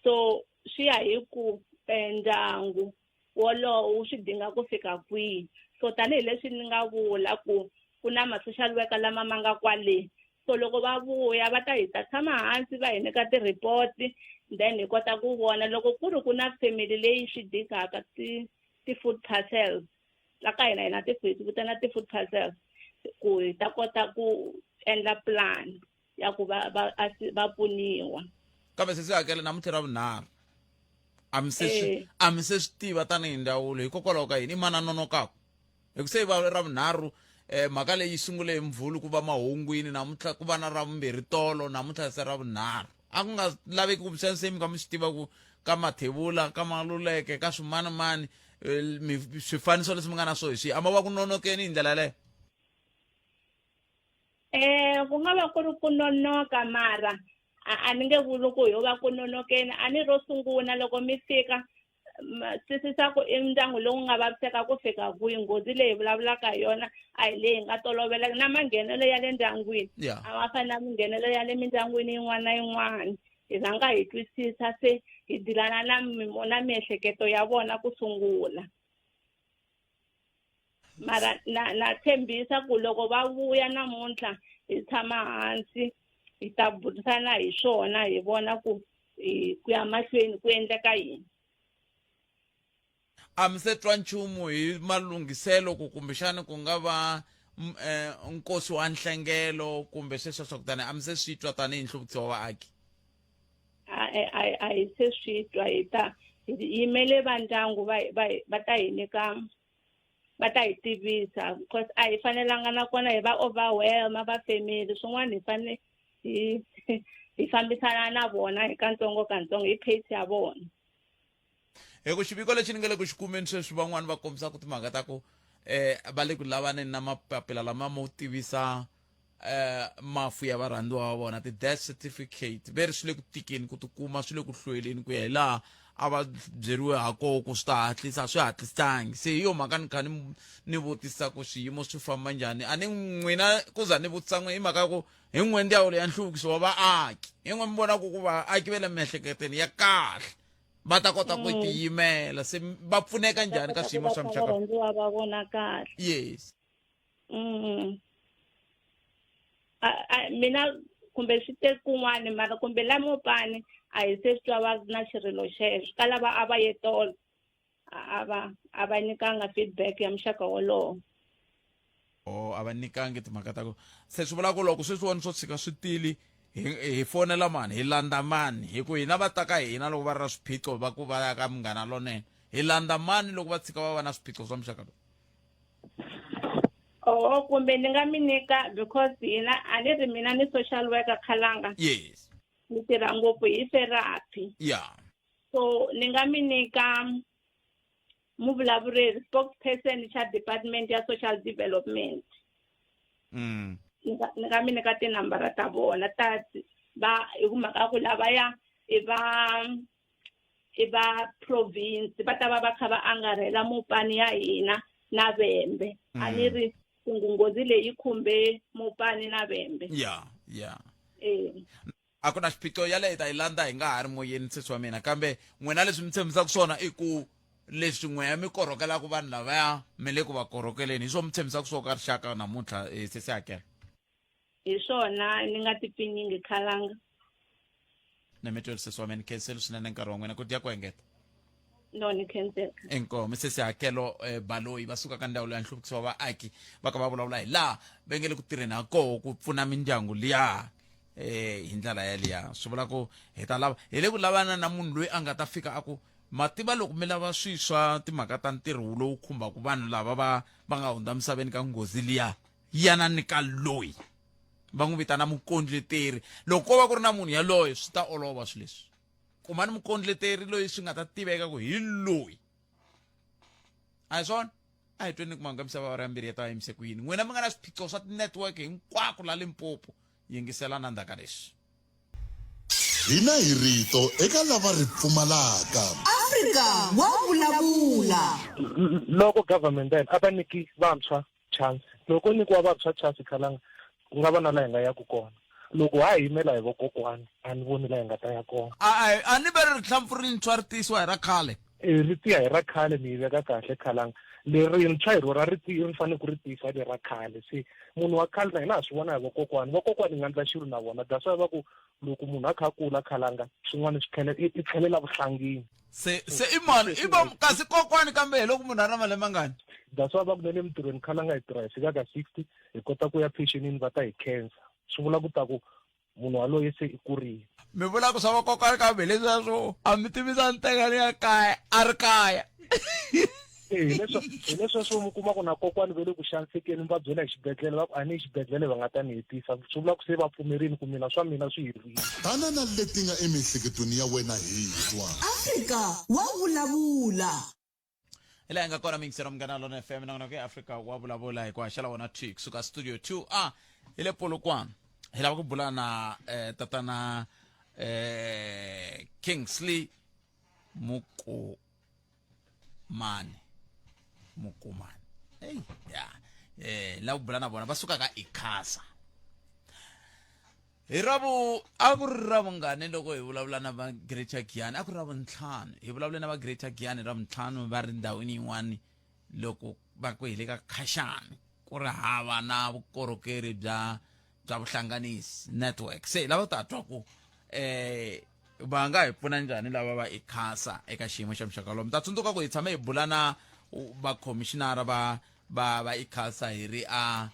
So swi ya hi ku ndyangu wolowo wu swi dinga ku fika kwihi. So tanihileswi ni nga vula ku ku na ma-social worker lama ma nga kwale, so loko va vuya va ta hi ta tshama hansi va hi nyika ti-report, then hi kota ku vona loko ku ri ku na family leyi swi dingaka ti-food parcels. La ka hina hi na ti hi vitana ti-food parcels, ku hi ta kota ku endla plan ya ku va va va pfuniwa. Kambe se swi hakela namuntlha ra vunharhu, a mi se swi a mi se swi tiva tanihi ndzawulo, hikokwalaho ka yini? I mani a nonokaku? Hi ku se yi va ra vunharhu, mhaka leyi yi sungule hi Mvhulu ku va mahungwini, namuntlha ku va na ra vumbirhi, tolo, namuntlha se ra vunharhu. A ku nga laveki kumbexana se mi ka mi swi tiva ku ka Mathebula, ka Maluleke, ka swimanimani, swifaniso leswi mi nga na swo hi swihi? A ma va ku nonokeni hi ndlela yaleyo? Ku nga va ku ri ku nonoka, mara a ni nge vuli ku ho va ku nonokeni. A ni ro sungula loko mi fika ma twisisa ku i ndyangu lowu nga vaviseka ku fika kwihi. Nghozi leyi hi vulavulaka hi yona a hi leyi nga toloveleka, na manghenelo ya le ndyangwini a ma fani na minghenelo ya le mindyangwini yin'wana na yin'wana. Hi rhanga hi twisisa, se hi dilana na na miehleketo ya vona ku sungula. Mara na tshembisa ku loko va vuya namuntlha hi tshama hansi hi ta burisana hi swona, hi vona ku hi ku ya mahlweni ku endleka yini. A mi se twa nchumu hi malunghiselo ku kumbexani ku nga va nkosi wa nhlengelo kumbe sweswo swa kutani, a mi se swi twa tanihi nhluvukiso wa vaaki? A hi se swi twa. Hi ta hi yimele va ndyangu va va va ta hi nyika, va ta hi tivisa, because a hi fanelanga nakona hi va overwhelm va family. Swin'wana hi fanele hi fambisana na vona hi kantsongo kantsongo, hi pace ya vona. Hi ku xiviko lexi ni nga le ku xi kumeni sweswi, van'wani va kombisaka timhaka ta ku va le ku lavaneni na mapapila lama mo tivisa mafu ya varhandziwa va vona, ti-death certificate, ve ri swi le ku tikeni ku tikuma, swi le ku hlweleni ku ya hi laha a va byeriwe ha koho ku swi ta hatlisa, a swi hatlisangi. Se hi yo mhaka ni kha ni vutisa ku swiyimo swi famba njhani. A ni n'wina ku za ni vutisa n'we hi mhaka ya ku hi n'we ndzawulo ya nhluvukiso wa vaaki, hi n'we mi vonaka ku vaaki va le miehleketweni ya kahle va ta kota ku tiyimela, se va pfuneka njhani ka swiyimo swa muxaka varhandziwa va vona kahle? Yes. Mina kumbe swi te kun'wani mara kumbe la Mopani a hi se swi twa va na xirilo xexo ka lava a va ye tolo a va a va nyikanga feedback ya muxaka wolowo. O a va nyikangi timhaka ta ku se swi vula ku loko sweswiwani swo tshika swi tili hi hi fonela mani hi landza mani hi ku hina va ta ka hina loko va ri na swiphiqo va ku va ya ka munghana lonene hi landza mani loko va tshika va va na swiphiqo swa muxaka lowu. Oh kumbe ni nga mi nyika because hina a ni ri mina ni social worker khalanga. Yes. Ni tirha ngopfu hi therapy. Yeah. So ni nga mi nyika muvulavureri spokesperson xa department ya social development. Ni nga mi nyika tinambara ta vona ta va hi ku mhaka ku lavaya i va i va province va ta va va kha va angarhela Mopani ya hina na Vhembe. A ni ri nghozi leyi khumbe Mopani na Vhembe. Yeah, yeah. A ku na xiphiqo yaleyo hi ta yi landza hi nga ha ri moyeni sesi wa mina kambe n'wina leswi mi tshembisaka swona i ku leswi n'weya mi korhokelaka vanhu lavaya mi le ku va korhokeleni hi swo mi tshembisaka swo ka rixaka namuntlha sesi hakela. Hi swona ni nga ti pfinyingi khalanga. Na mi tweli sesi wa mina ni khenseli swinene nkarhi wa n'wina ku dya ku engeta. No ni khensela. Inkomu sesi Hakelo Baloyi va suka ka ndzawulo ya nhluvukiso wa vaaki va ka va vulavula hi laha va nge le ku tirheni ha koho ku pfuna mindyangu liya hi ndlela yaliya swi vula ku hi ta lava hi le ku lavana na munhu loyi a nga ta fika a ku ma tiva loko mi lava swi swa timhaka ta ntirho lowu khumbaka vanhu lava va va nga hundza misaveni ka nghozi liya yanani ka loyi va n'wi vitana mukondleteri loko ko va ku ri na munhu yaloye swi ta olova swilo leswi kumani mukondleteri loyi swi nga ta tiveka ku hi loyi a hi swona a hi tweni ku mahungu ya misava awara ya mbirhi ya ta yimise ku yini n'wina mi nga na swiphiqo swa ti-network hinkwako la Limpopo yingiselana ndzhaka leswi Hina hi rito eka lava ri pfumalaka. Afrika wa vulavula. Loko government ya hina a va nyiki vantshwa chance loko ko nyikiwa vantshwa chance khalanga ku nga va na la hi nga yaku kona loko ha yimela hi vokokwani a ni voni la hi nga ta ya kona. A a ni ve ri rihlampfu rintshwa ri tiyisiwa hi ra khale. E ri tiya hi ra khale mi yi veka kahle khalanga lerintshwa hi rona ri ri fanele ku ri tiyisa lera khale se munhu wa khale na hina ha swi vona hi vokokwani vokokwani hi nga ndla xilo na vona that's why va ku loko munhu a kha a kula khalanga swin'wana swi tlhela i tlhelela vuhlangini se se i mani i va kasi kokwani kambe hi loko munhu a ri na malembe mangani that's why va ku na le mintirhweni khalanga hi tirha hi fika ka 60 hi kota ku ya pensionini va ta hi khensa swi vula ku ta ku munhu waloye se i kurile mi vula ku swa vakokwani kambe leswiya swo a mi tivisa ni teka ni ya kaya a ri kaya hi leswiya swo mi kuma ku na kokwani va le ku xanisekeni mi va byela hi xibedhlele va ku a ni yi xibedhlele va nga ta ni hetisa swi vula ku se va pfumerile ku mina swa mina swi herile Tana na leti nga emiehleketweni ya wena hi twa. Afrika wa vulavula. Hi laha hi nga kona miyingiselo munghana lona FM nongonoko ya Afrika wa vulavula hi ku haxela wona thwi kusuka studio 2 a hi le Polokwane hi lava ku bula na tatana Kingsley Mukumani Mukumani hey ya lava ku bula na vona va suka ka ICASA hi ravu a ku ri ravungani loko hi vulavula na va Greater Giyani a ku ri ravuntlhanu hi vulavule na va Greater Giyani ravuntlhanu va ri ndhawini yin'wani loko va ku hi le ka Khashani ku ri hava na vukorhokeri bya bya vuhlanganisi network se hi lava ku ta twa ku va nga hi pfuna njhani lava va ICASA eka xiyimo xa muxaka lowu mi ta tsundzuka ku hi tshame hi bula na vakhomishinara va va va ICASA hi ri a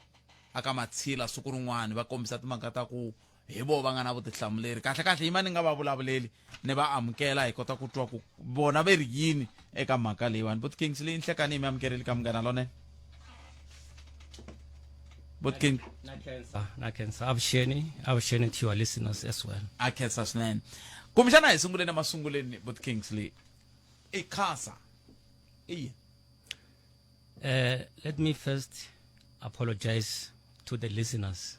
a ka Matshila siku rin'wana va kombisa timhaka ta ku hi vo va nga na vutihlamuleri kahle kahle yima ni nga va vulavuleli ni va amukela hi kota ku twa ku vona ve ri yini eka mhaka leyiwani Bot Kingsley nhlekani hi mi amukerile ka munghana lonene Bot King na khensa na khensa avuxeni avuxeni to your listeners as well a khensa swinene kumbexana hi sunguleni emasunguleni Bot Kingsley ICASA i yini Let me first apologize to the listeners.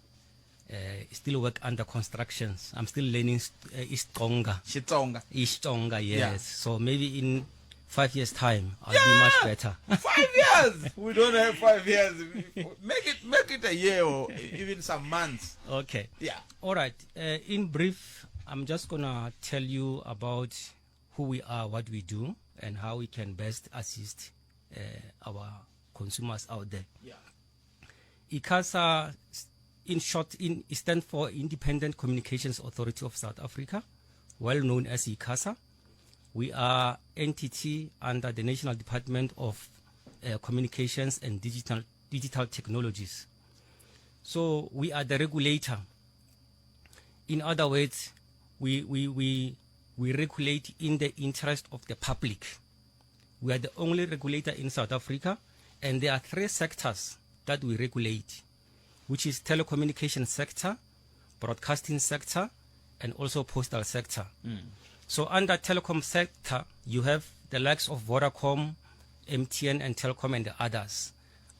Still work under constructions. I'm still learning Isitsonga. Xitsonga. Isitsonga, yes. Yeah. So maybe in 5 years' time, I'll be much better. 5 years? We don't have 5 years. Make it a year or even some months. Okay. Yeah. All right. In brief, I'm just going to tell you about who we are, what we do, and how we can best assist our consumers out there. Yeah. ICASA in short, in, it stands for Independent Communications Authority of South Africa, well known as ICASA. We are entity under the National Department of uh, Communications and Digital, Digital Technologies. So we are the regulator. In other words, we, we, we, we regulate in the interest of the public. We are the only regulator in South Africa, and there are three sectors that we regulate, which is telecommunication sector, broadcasting sector, and also postal sector. Mm. So under telecom sector, you have the likes of Vodacom, MTN, and Telkom, and the others.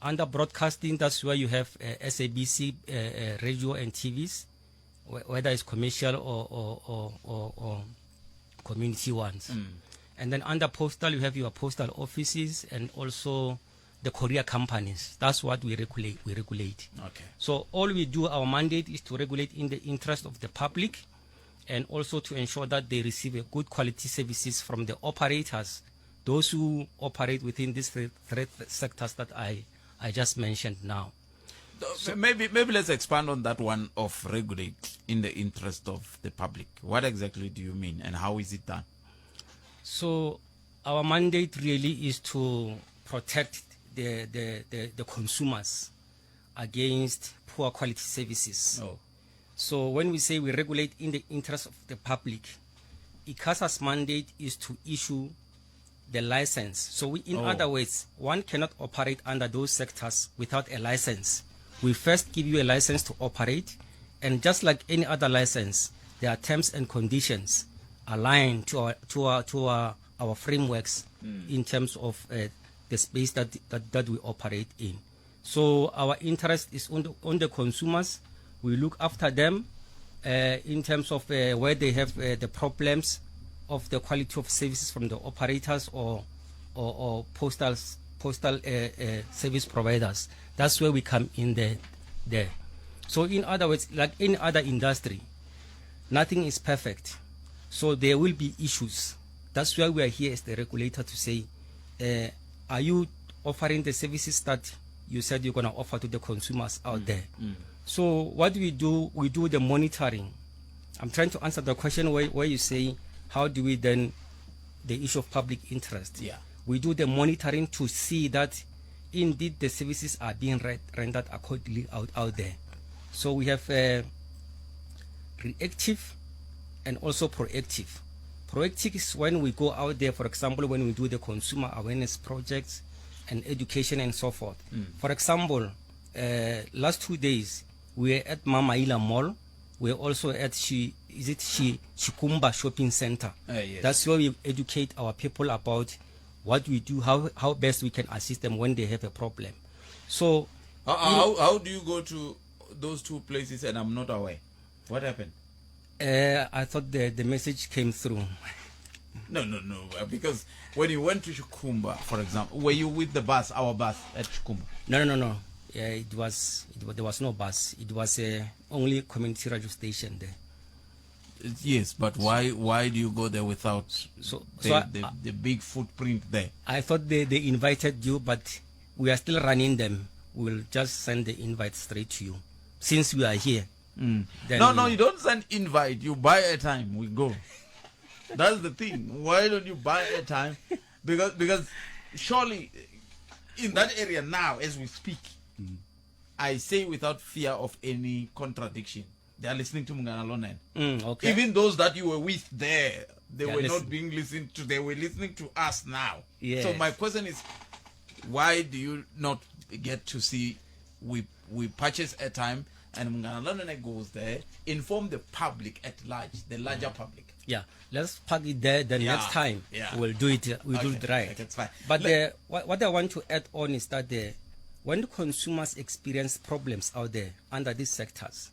Under broadcasting, that's where you have uh, SABC uh, uh, radio and TVs, wh- whether it's commercial or, or, or, or, or community ones. Mm. And then under postal, you have your postal offices and also the courier companies. That's what we regulate. We regulate. Okay. So all we do, our mandate is to regulate in the interest of the public and also to ensure that they receive a good quality services from the operators, those who operate within these three, three sectors that I, I just mentioned now. So maybe maybe let's expand on that one of regulate in the interest of the public. What exactly do you mean and how is it done? So our mandate really is to protect the, the, the, the consumers against poor quality services. Oh. So when we say we regulate in the interest of the public, ICASA's mandate is to issue the license. So we, in oh. other words, one cannot operate under those sectors without a license. We first give you a license to operate, and just like any other license, there are terms and conditions aligned to our to our to our, our frameworks mm. in terms of uh, the space that, that that we operate in. So our interest is on the, on the consumers. We look after them uh, in terms of uh, where they have uh, the problems of the quality of services from the operators or or, or postal postal uh, uh, service providers. That's where we come in there. There. So in other words, like any other industry, nothing is perfect. So there will be issues. That's why we are here as the regulator to say, uh, are you offering the services that you said you're going to offer to the consumers out mm. there? Mm. So what we do, we do the monitoring. I'm trying to answer the question where, where you say, how do we then, the issue of public interest. Yeah. We do the monitoring to see that indeed the services are being rendered accordingly out, out there. So we have uh, reactive and also proactive. Proactive is when we go out there, for example, when we do the consumer awareness projects and education and so forth. Mm. For example, uh, last two days, we were at Mamaila Mall. We're also at she is it she Chikumba Shopping Center. Uh, yes. That's where we educate our people about what we do, how how best we can assist them when they have a problem. So how, how, how do you go to those two places and I'm not aware? What happened? Uh, I thought the, the message came through. No, no, no. Uh, because when you went to Chikumba, for example, were you with the bus, our bus at Chikumba? No, no, no, no. Yeah, it was, it was, there was no bus. It was uh, only community radio station there. Yes, but why why do you go there without so, the, so I, the, the big footprint there? I thought they, they invited you, but we are still running them. We'll just send the invite straight to you. Since we are here. Mm. No, no, you don't send invite. You buy a time. We go. That's the thing. Why don't you buy a time? Because because surely in that area now, as we speak, mm. I say without fear of any contradiction, they are listening to Mungana Lonen. Mm, okay. Even those that you were with there, they, they were not being listened to. They were listening to us now. Yes. So my question is, why do you not get to see we we purchase airtime and Mungana Lonene goes there, inform the public at large, the larger mm. public. Yeah, let's park it there. The yeah. next time yeah. we'll do it. We'll okay. do it right. Okay, it's fine. But the, what, what I want to add on is that the, when consumers experience problems out there under these sectors,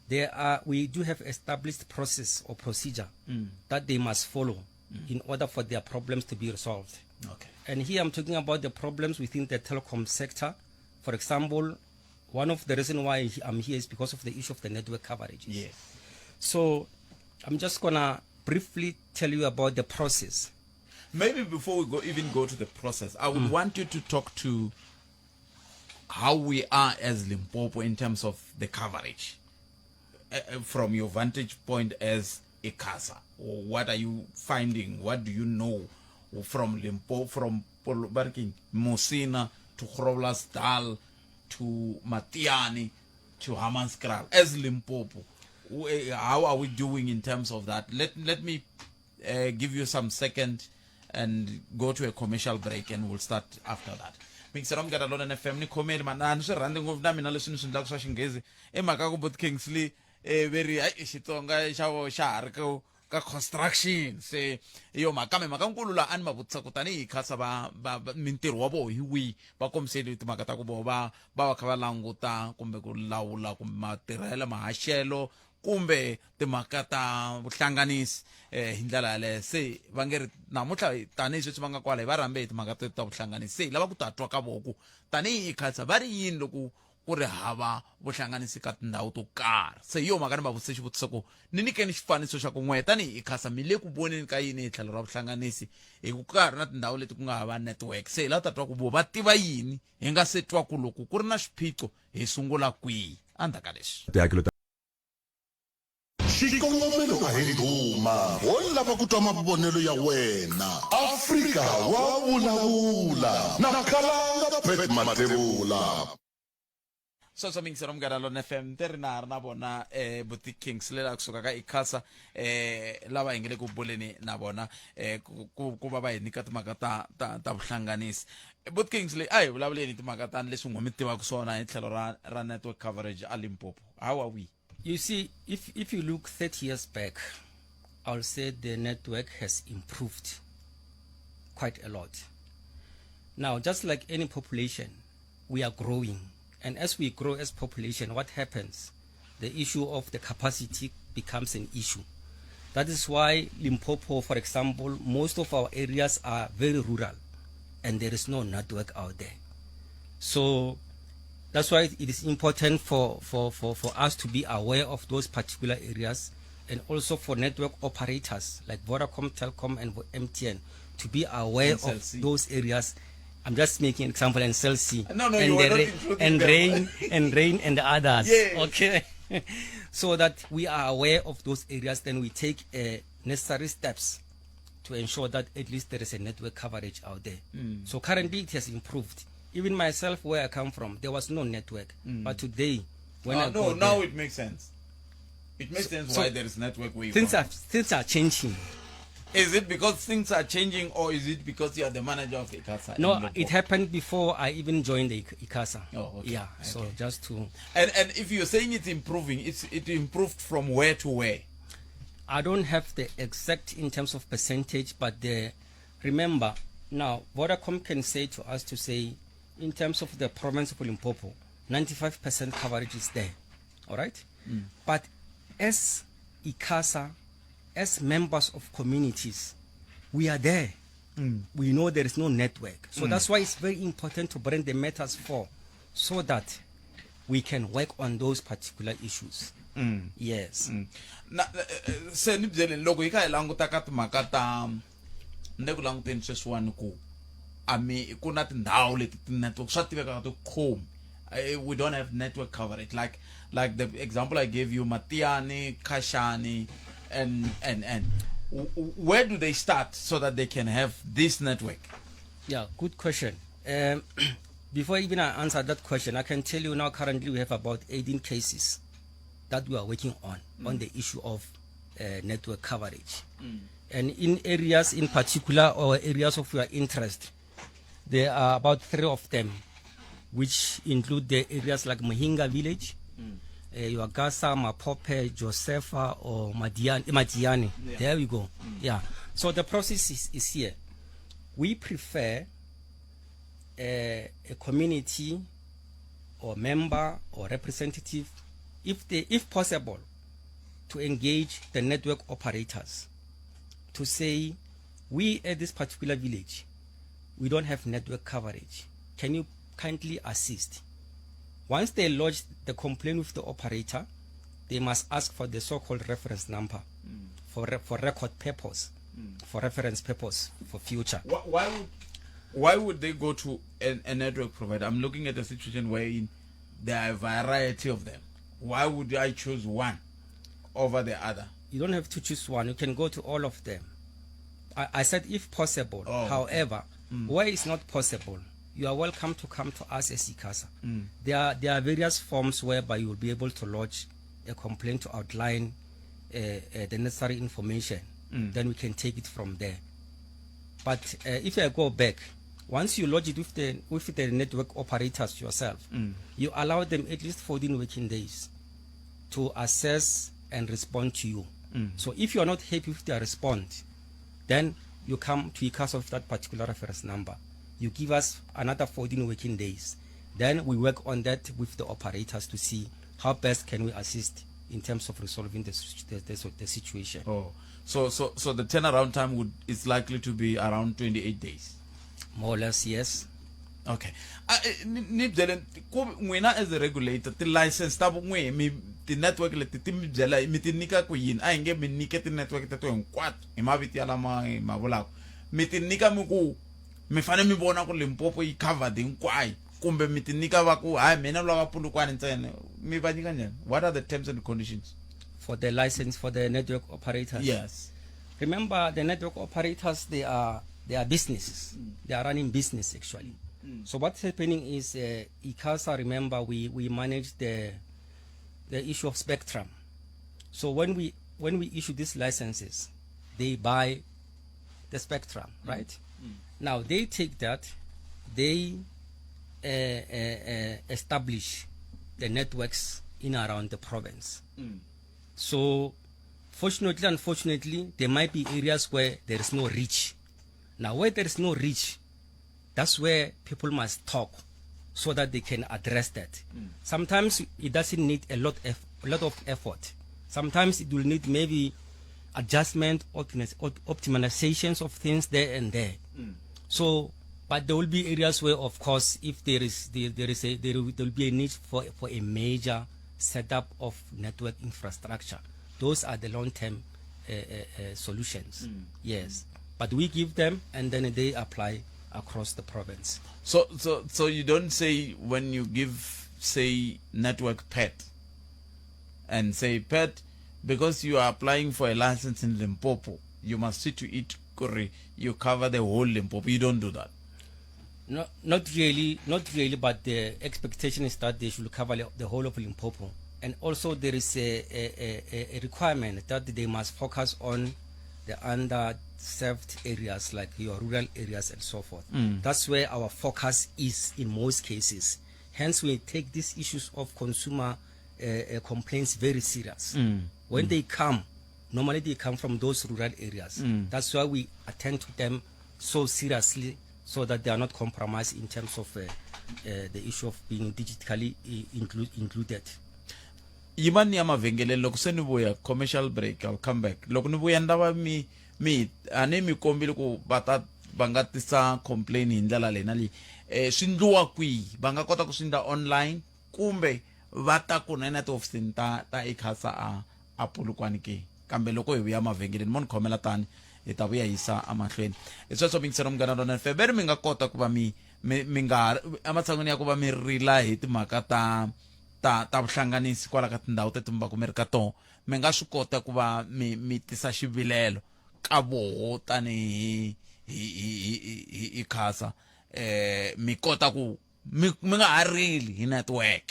there are we do have established process or procedure mm. that they must follow mm. in order for their problems to be resolved. Okay. And here I'm talking about the problems within the telecom sector. For example, one of the reason why I'm here is because of the issue of the network coverage. Yes. So I'm just gonna briefly tell you about the process. Maybe before we go even go to the process, I would mm. want you to talk to how we are as Limpopo in terms of the coverage uh, from your vantage point as ICASA what are you finding what do you know from Limpopo from Barking Musina to Groblersdal to Matiani to Hammanskraal as Limpopo how are we doing in terms of that let let me uh, give you some second and go to a commercial break and we'll start after that mixer wa munghana lonene fm ni khomeli mani a ni swi rhandzi ngopfu na mina leswi ni swi endlaka swa xinghezi i mhaka ku bot kingsley um ve ri hayi xitsonga xa vo xa ha ri ku ka construction se hi yo mhaka kambe mhaka nkulu laha a ni va vutisa ku tanihi khasa va va mintirho wa voho hi wihi va kombiseli timhaka ta ku voho va va va kha va languta kumbe ku lawula kumbe matirhelo mahaxelo kumbe timhaka ta vuhlanganisi eh hi ndlela yaleyo se va nge ri namuntlha tanihi sweswi va nga kwala hi va rhambe hi timhaka teto ta vuhlanganisi se hi lava ku ta twa ka vona ku tanihi khalsa va ri yini loko ku ri hava vuhlanganisi ka tindhawu to karhi se hi yo mhaka ni va vutise xivutiso ku ni nyikeni xifaniso xa ku n'we tanihi ikhasa mi le ku voneni ka yini hi tlhelo ra vuhlanganisi hi ku ka ha ri na tindhawu leti ku nga hava network se hi lava ta twa ku vo va tiva yini hi nga se twa ku loko ku ri na xiphiqo hi sungula kwihi endzhaku ka leswi tihakelo ta xikongomelo a hi ndhuma ho lava ku twa mavonelo ya wena afrika wa vulavula na khalanga pet mathebula sweswo mingiselo munghana lona fm te ri na ha ri na vona eh buti kings lela kusuka ka icasa eh lava hi nge le ku buleni na vona eh ku ku va va hi nyika timhaka ta ta ta vuhlanganisi buti kings leyi a hi vulavuleni timhaka tani leswi n'we mi tivaka swona hi tlhelo ra ra network coverage a limpopo how are we You see, if, if you look 30 years back, I'll say the network has improved quite a lot. Now, just like any population, we are growing. And as we grow as population, what happens? The issue of the capacity becomes an issue. That is why Limpopo, for example, most of our areas are very rural and there is no network out there. So that's why it is important for, for, for, for us to be aware of those particular areas and also for network operators like Vodacom, Telkom, and MTN to be aware of those areas. I'm just making an example and Cell C. No, no, and you are not and Rain and Rain and the others. Yes. Okay. so that we are aware of those areas, then we take uh, necessary steps to ensure that at least there is a network coverage out there. Mm. So currently it has improved. Even myself, where I come from, there was no network. Mm. But today, when uh, I no, go now there, it makes sense. It makes so, sense so why there is network where you things come are things are changing. Is it because things are changing, or is it because you are the manager of ICASA? No, it happened before I even joined the ICASA. Oh, okay. Yeah. Okay. So just to and and if you're saying it's improving, it's it improved from where to where? I don't have the exact in terms of percentage, but the remember now Vodacom can say to us to say in terms of the province of Limpopo, 95% coverage is there. All right? Mm. But as ICASA, as members of communities, we are there. Mm. We know there is no network. So mm. that's why it's very important to bring the matters forward so that we can work on those particular issues. Mm. Yes. Mm. Na, eh, eh, se ni byeleni loko hi kha hi languta ka timhaka ta ni le ku languteni sweswiwani ku a mi ku na tindhawu leti ti-network swa tiveka ti khomi eh, we don't have network coverage like like the example i gave you matiani kashani and and and where do they start so that they can have this network yeah good question um, before even i answer that question i can tell you now currently we have about 18 cases that we are working on mm. on the issue of uh, network coverage mm. and in areas in particular or areas of your interest there are about three of them which include the areas like Mahinga village mm. uh, Yuagasa, Mapope, Josefa, or Madiani. Madiani. Yeah. There we go. Mm. Yeah. So the process is, is here. We prefer a, a community or member or representative, if they, if possible, to engage the network operators to say, we at this particular village, we don't have network coverage. Can you kindly assist? Once they lodge the complaint with the operator, they must ask for the so-called reference number mm. for, re for record purpose, mm. for reference purpose, for future. Why, why would Why would they go to a, a network provider? I'm looking at a situation wherein there are a variety of them. Why would I choose one over the other? You don't have to choose one. You can go to all of them. I, I said if possible. Oh, However, Mm. where it's not possible, you are welcome to come to us as ICASA. Mm. There are, there are various forms whereby you will be able to lodge a complaint to outline uh, uh, the necessary information. Mm. Then we can take it from there. But uh, if I go back, once you lodge it with the, with the network operators yourself, Mm. you allow them at least 14 working days to assess and respond to you. Mm. So if you are not happy with their response, then you come to ICASA with that particular reference number. You give us another 14 working days. Then we work on that with the operators to see how best can we assist in terms of resolving the, the, the, the situation. Oh, so so so the turnaround time would is likely to be around 28 days. More or less, yes. Okay. Ah, eh, ni ni byele ku n'wina as a regulator ti-license ta vun'we mi ti-network leti ti mi byela mi ti nyika ku yini a hi nge mi nyike ti-network teto hinkwato hi mavito ya lama hi ma vulaka mi ti nyika mi ku mi fanele mi vona ku Limpopo yi covered hinkwayo kumbe mi ti nyika va ku hayi mina lava Polokwane ntsena mi va nyika njhani what are the terms and conditions For the license for the network operators. Yes. Remember, the network operators, they are they are businesses. They are running business actually. Mm. So what's happening is uh, ICASA, remember, we, we manage the the issue of spectrum. So when we when we issue these licenses, they buy the spectrum, right? Now they take that, they uh, uh, uh, establish the networks in around the province. Mm. So, fortunately, unfortunately, there might be areas where there is no reach. Now, where there is no reach, that's where people must talk so that they can address that. Mm. Sometimes it doesn't need a lot, of, a lot of effort. Sometimes it will need maybe adjustment, optimiz- optimizations of things there and there. Mm. So, but there will be areas where, of course, if there is there, there is a there will, there will be a need for for a major setup of network infrastructure. Those are the long-term uh, uh, uh, solutions. Mm. Yes, but we give them, and then they apply across the province. So so so you don't say when you give say network pet and say pet because you are applying for a license in Limpopo you must see to it kore you cover the whole Limpopo you don't do that. No, not really, not really. But the expectation is that they should cover the whole of Limpopo, and also there is a, a, a, a requirement that they must focus on the underserved areas like your rural areas and so forth. Mm. That's where our focus is in most cases. Hence, we take these issues of consumer uh, uh, complaints very serious. Mm. When Mm. they come, normally they come from those rural areas. Mm. That's why we attend to them so seriously so that they are not compromised in terms of uh, uh, the issue of being digitally uh, inclu- included. Yimani ni ya mavhengeleni loko se ni vuya commercial break I'll come back loko ni vuya ni lava mi mi a ni mi kombile ku va ta va nga tisa complain hi ndlela leyi na leyi eh swi ndliwa kwihi va nga kota ku swi ndla online kumbe va ta kunene etihofisini ta ta ICASA a a Polokwane ke kambe loko hi vuya mavhengeleni mo ni khomela tani hi ta vuya yisa emahlweni hi sweswo mingiselo munghana lona fm ve ri mi nga kota ku va mi mi mi nga ematshan'wini ya ku va mi rila hi timhaka ta ta ta vuhlanganisi kwala ka tindhawu teti mi va ku mi ri ka tona mi nga swi kota ku va mi mi tisa xivilelo ka voho tanihi hi hi hi hi hi khasa eh mi kota ku mi mi nga ha rili hi network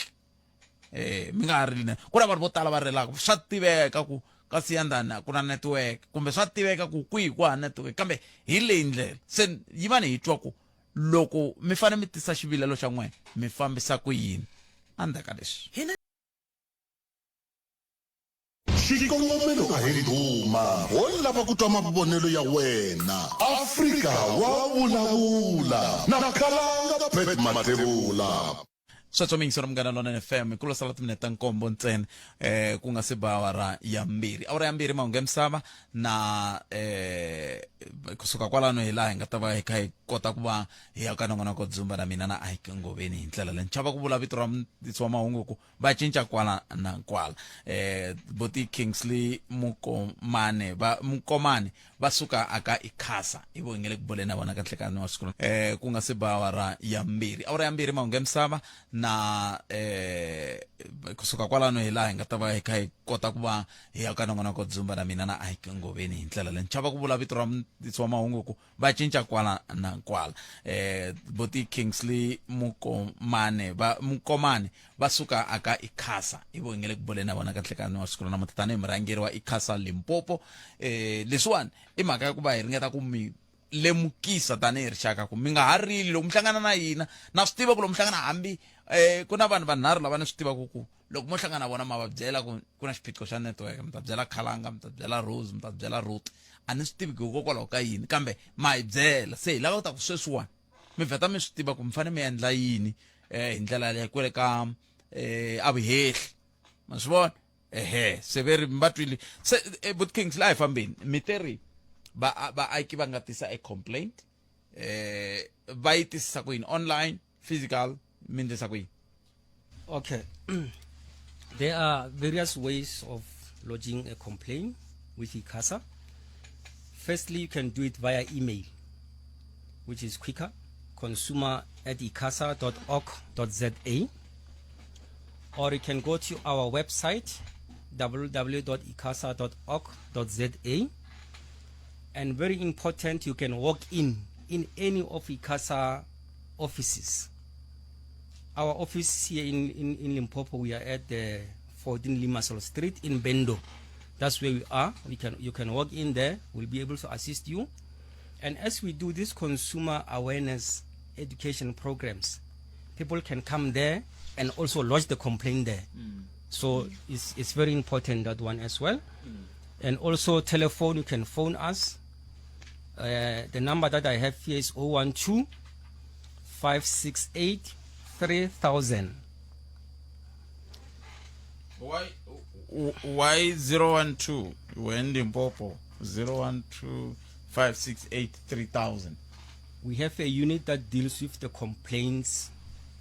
eh mi nga ha rili ku na vanhu vo tala va rilaka swa tiveka ku ka siyandana ku na network kumbe swa tiveka ku kwihi ku ha network kambe hi leyi ndlela se yi va ni hi twa ku loko mi fanele mi tisa xivilelo xa n'wina mi fambisa ku yini endzhaku ka leswi hina Xikongomelo a hi ndhuma, ho lava ku twa mavonelo ya wena. Afrika wa vulavula na Khalanga Pat Mathebula. Sweswo mi yingisela Munghana Lonene FM ku lo sala timinete ta nkombo ntsena eh ku nga se ba awara ya mbirhi. Awara ya mbirhi mahungu ya misava na eh kusuka kwalano hi laha hi nga ta va hi kha hi kota ku va hi ya ka nongonoko dzumba na mina na Ike Ngoveni hi ndlela leyi. Ni chava ku vula vito ra mutisi wa mahungu ku va cinca kwala na kwala. Eh Boti Kingsley Mukomane va Mukomane va suka aka ICASA i vo hi nge le ku boleni na vona ka nhlekani wa siku eh ku nga se ba awara ya mbirhi. Awara ya mbirhi mahungu ya misava na eh kusuka kwalano hi laha hi nga ta va hi kha hi kota ku va hi ya ka nongonoko dzumba na mina na Ike Ngoveni hi ndlela leyi. Ni chava ku vula vito ra mutisi wa mahungu ku va cinca kwala na kwala. Eh Boti Kingsley Mukomane va Mukomane va suka aka ICASA i vo hi nge le ku boleni na vona ka nhlekani wa siku ra namuntlha tanihi murhangeri wa ICASA Limpopo. Eh leswiwani i mhaka ya ku va hi ringeta ku mi lemukisa tanihi rixaka ku mi nga ha rili loko mi hlangana na hina. Na swi tiva ku loko mi hlangana hambi eh ku na vanhu vanharhu lava ni swi tivaka ku loko mo hlangana na vona ma va byela ku ku na xiphiqo xa network, mi ta byela Khalanga, mi ta byela Rose, mi ta byela Ruth. A ni swi tivi ku hikokwalaho ka yini kambe ma hi byela. Se hi lava ku ta ku sweswiwani mi vheta mi swi tiva ku mi fanele mi endla yini eh hi ndlela yaleyo kwele ka eh a vuhehli. Ma swi vona? Ehe, se ve ri mi va twile. Se eh, But Kings la hi fambeni mi te ri va vaaki va nga tisa a complaint eh va yi tisisa ku yini online physical mi endlisa ku yini? Okay. There are various ways of lodging a complaint with ICASA. Firstly, you can do it via email, which is quicker, consumer@icasa.org.za, or you can go to our website, www.icasa.org.za. And very important, you can walk in any of ICASA offices. Our office here in Limpopo, we are at the 14 Limassol Street in Bendo. That's where we are. You can walk in there. We'll be able to assist you. And as we do these consumer awareness education programs, people can come there and also lodge the complaint there. So it's very important, that one as well. And also telephone, you can phone us. The number that I have here is 012 568 3000. Why 012 when Limpopo 012 568 3000? We have a unit that deals with the complaints,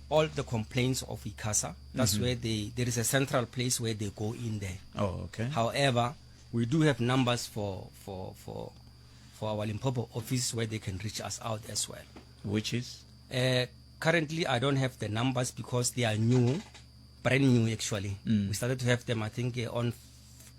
all the complaints of ICASA. That's where there is a central place where they go in there. Oh, okay. However, we do have numbers for our Limpopo office where they can reach us out as well. Which is? Currently, I don't have the numbers because they are new, brand new actually. We started to have them, I think, on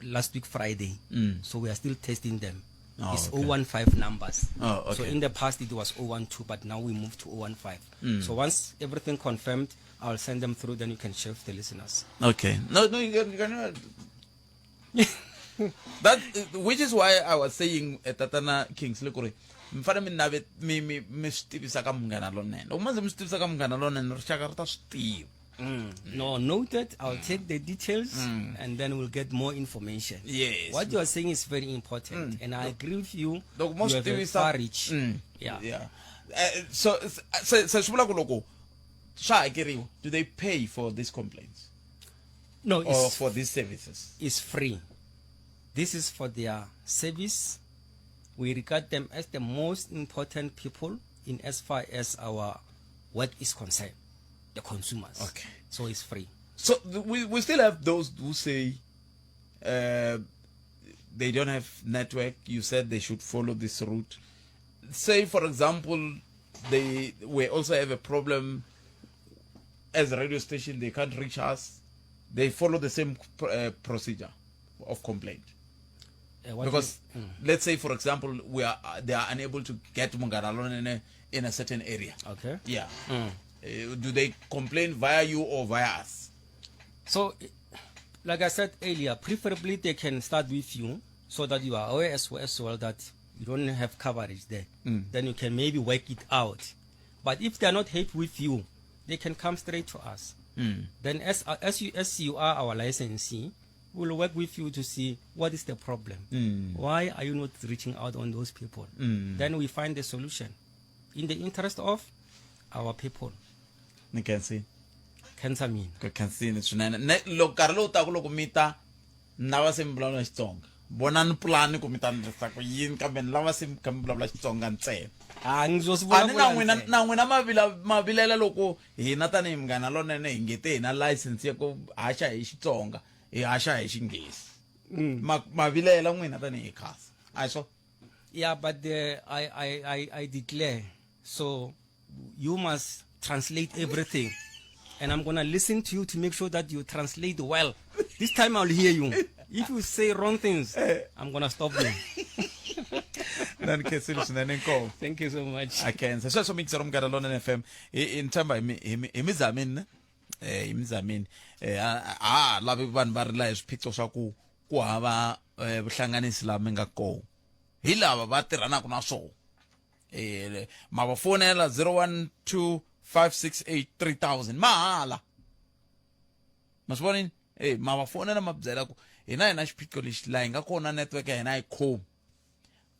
last week Friday. So we are still testing them. Oh, It's okay. 015 numbers. Oh, okay. So in the past it was 012, but now we moved to 015. So once everything confirmed, I'll send them through, then you can share with the listeners. Okay. No, no, you can. That, which is why I was saying, Tatana Kingsley, kuri, mi fanele mi nave mi mi mi swi tivisa ka Munghana Lonene. Loko ma ze mi swi tivisa ka Munghana Lonene, rixaka ri ta swi tiva. No, noted. I'll take the details and then we'll get more information. Yes. What you are saying is very important, and I agree with you. Loko mo You swi have a tivisa far reach. Yeah. Yeah. So se se swi vula ku loko swa hakeriwa, do they pay for these complaints? No, Or for these services? It's free. This is for their service. We regard them as the most important people in as far as our work is concerned, the consumers. Okay. So it's free. So we still have those who say they don't have network. You said they should follow this route. Say, for example, we also have a problem as a radio station. They can't reach us. They follow the same procedure of complaint. What Because do you, let's say, for example, they are unable to get Munghana Lonene in a certain area. Okay. Yeah. Do they complain via you or via us? So, like I said earlier, preferably they can start with you so that you are aware as well that you don't have coverage there. Then you can maybe work it out. But if they are not happy with you, they can come straight to us. Then as you are our licensee, we'll work with you to see what is the problem. Why are you not reaching out on those people? Then we find the solution in the interest of our people. You can see. Khensa mina. Ku khensini swinene. Ne loko nkarhi lowu taka loko mi ta ni lava se mi vulavula Xitsonga. Vonani pulani ku mi ta ndlisa ku yini kambe ni lava se mi kha mi vulavula Xitsonga ntsena. A ni zo swi A ni na vulavula n'wina ntsena. na n'wina ma vila ma vilela loko hina tanihi Munghana Lonene hi nge te hi na license ya ku haxa hi Xitsonga hi haxa hi Xinghezi. Ma ma vilela n'wina tanihi ICASA. A hi swona? Yeah, but I, I, I, I declare. So you must translate everything. And I'm going to listen to you to make sure that you translate well. This time I'll hear you. If you say wrong things, I'm going to stop you. Na ni khensile swinene inkomu. Thank you so much. A khensa. Sweswo mi yingisela Munghana Lonene FM. Hi ni tshemba hi mi hi mi hi mi zamini ne? Eh hi mi zamini. Eh a ha lavi vanhu va rila hi swiphiqo swa ku ku hava eh, vuhlanganisi laha mi nga kona. Hi lava va tirhanaka na swona. Eh ma va fonela 012 568 3000 mahala. Ma swi vonini? Eh ma va fonela ma byela ku hina hi na xiphiqo lexi laha hi nga kona network ya hina a yi khomi.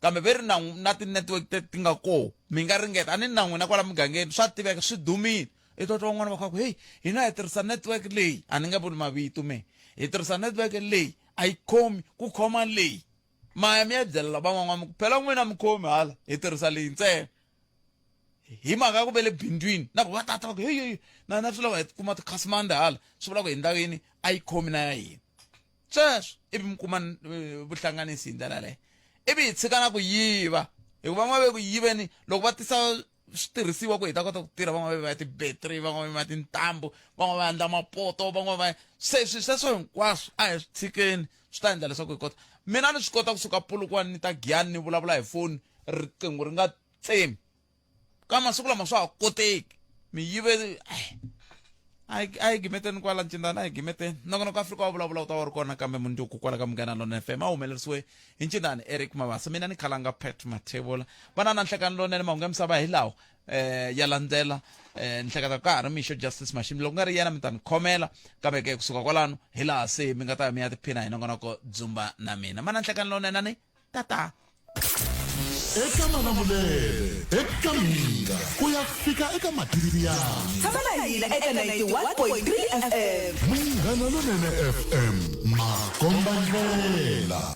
Kambe ve ri na na ti-network te ti nga koho mi nga ringeta a ni na n'wina kwala mugangeni swa tiveka swi dumile i twa twa van'wana va kha ku heyi hina hi tirhisa network leyi a ni nga vuli mavito me hi tirhisa network leyi a yi khomi ku khoma leyi ma ya mi ya byela lava van'wana mi ku phela n'wina mi khomi hala hi tirhisa leyi ntsena hi mhaka ya ku ve le bindzwini na ku va tata va ku heyi heyi na na swi lava hi kuma tikhasimende hala swi vula ku hi ndla yini a yi khomi na ya hina sweswo ivi mi kuma eh, vuhlanganisi hi ndlela leyo ivi hi tshika na ku yiva hikuva van'wana ve ku yiveni loko va tisa switirhisiwa ku hi ta kota ku tirha van'wana va ya ti-battery van'wana va tintambu van'wana va endla mapoto van'wana va se swi sweswo hinkwaswo a hi swi tshikeni swi ta endla leswaku hi kota mina ni swi kota kusuka Polokwane ni ta Giyani ni vulavula hi foni riqingho ri nga tsemi ka masiku lama swa ha koteki mi yive a hi gimeteni kwala ncindana a hi gimeteni nongonoko Afrika wa vulavula wu ta va ri kona kambe mundzuku kwala ka Munghana Lonene FM a humelerisiwe hi ncindani Eric Mabasa mina ni khalanga Pat Mathebula vana na nhlekani lonene mahungu ya misava hi lawa eh ya landzela eh ni hleketa ka ha ri mixo Justice Mashimbi loko nga ri yena mi ta ni khomela kambe ke kusuka kwalano hi laha se mi nga ta ya mi ya tiphina hi nongonoko dzumba na mina mana nhlekani lonene ni tata eka malamulele eka mhinga ku ya fika eka matiriyani Tshama na hina eka 91.3 FM. Munghana Lonene FM makombandlela.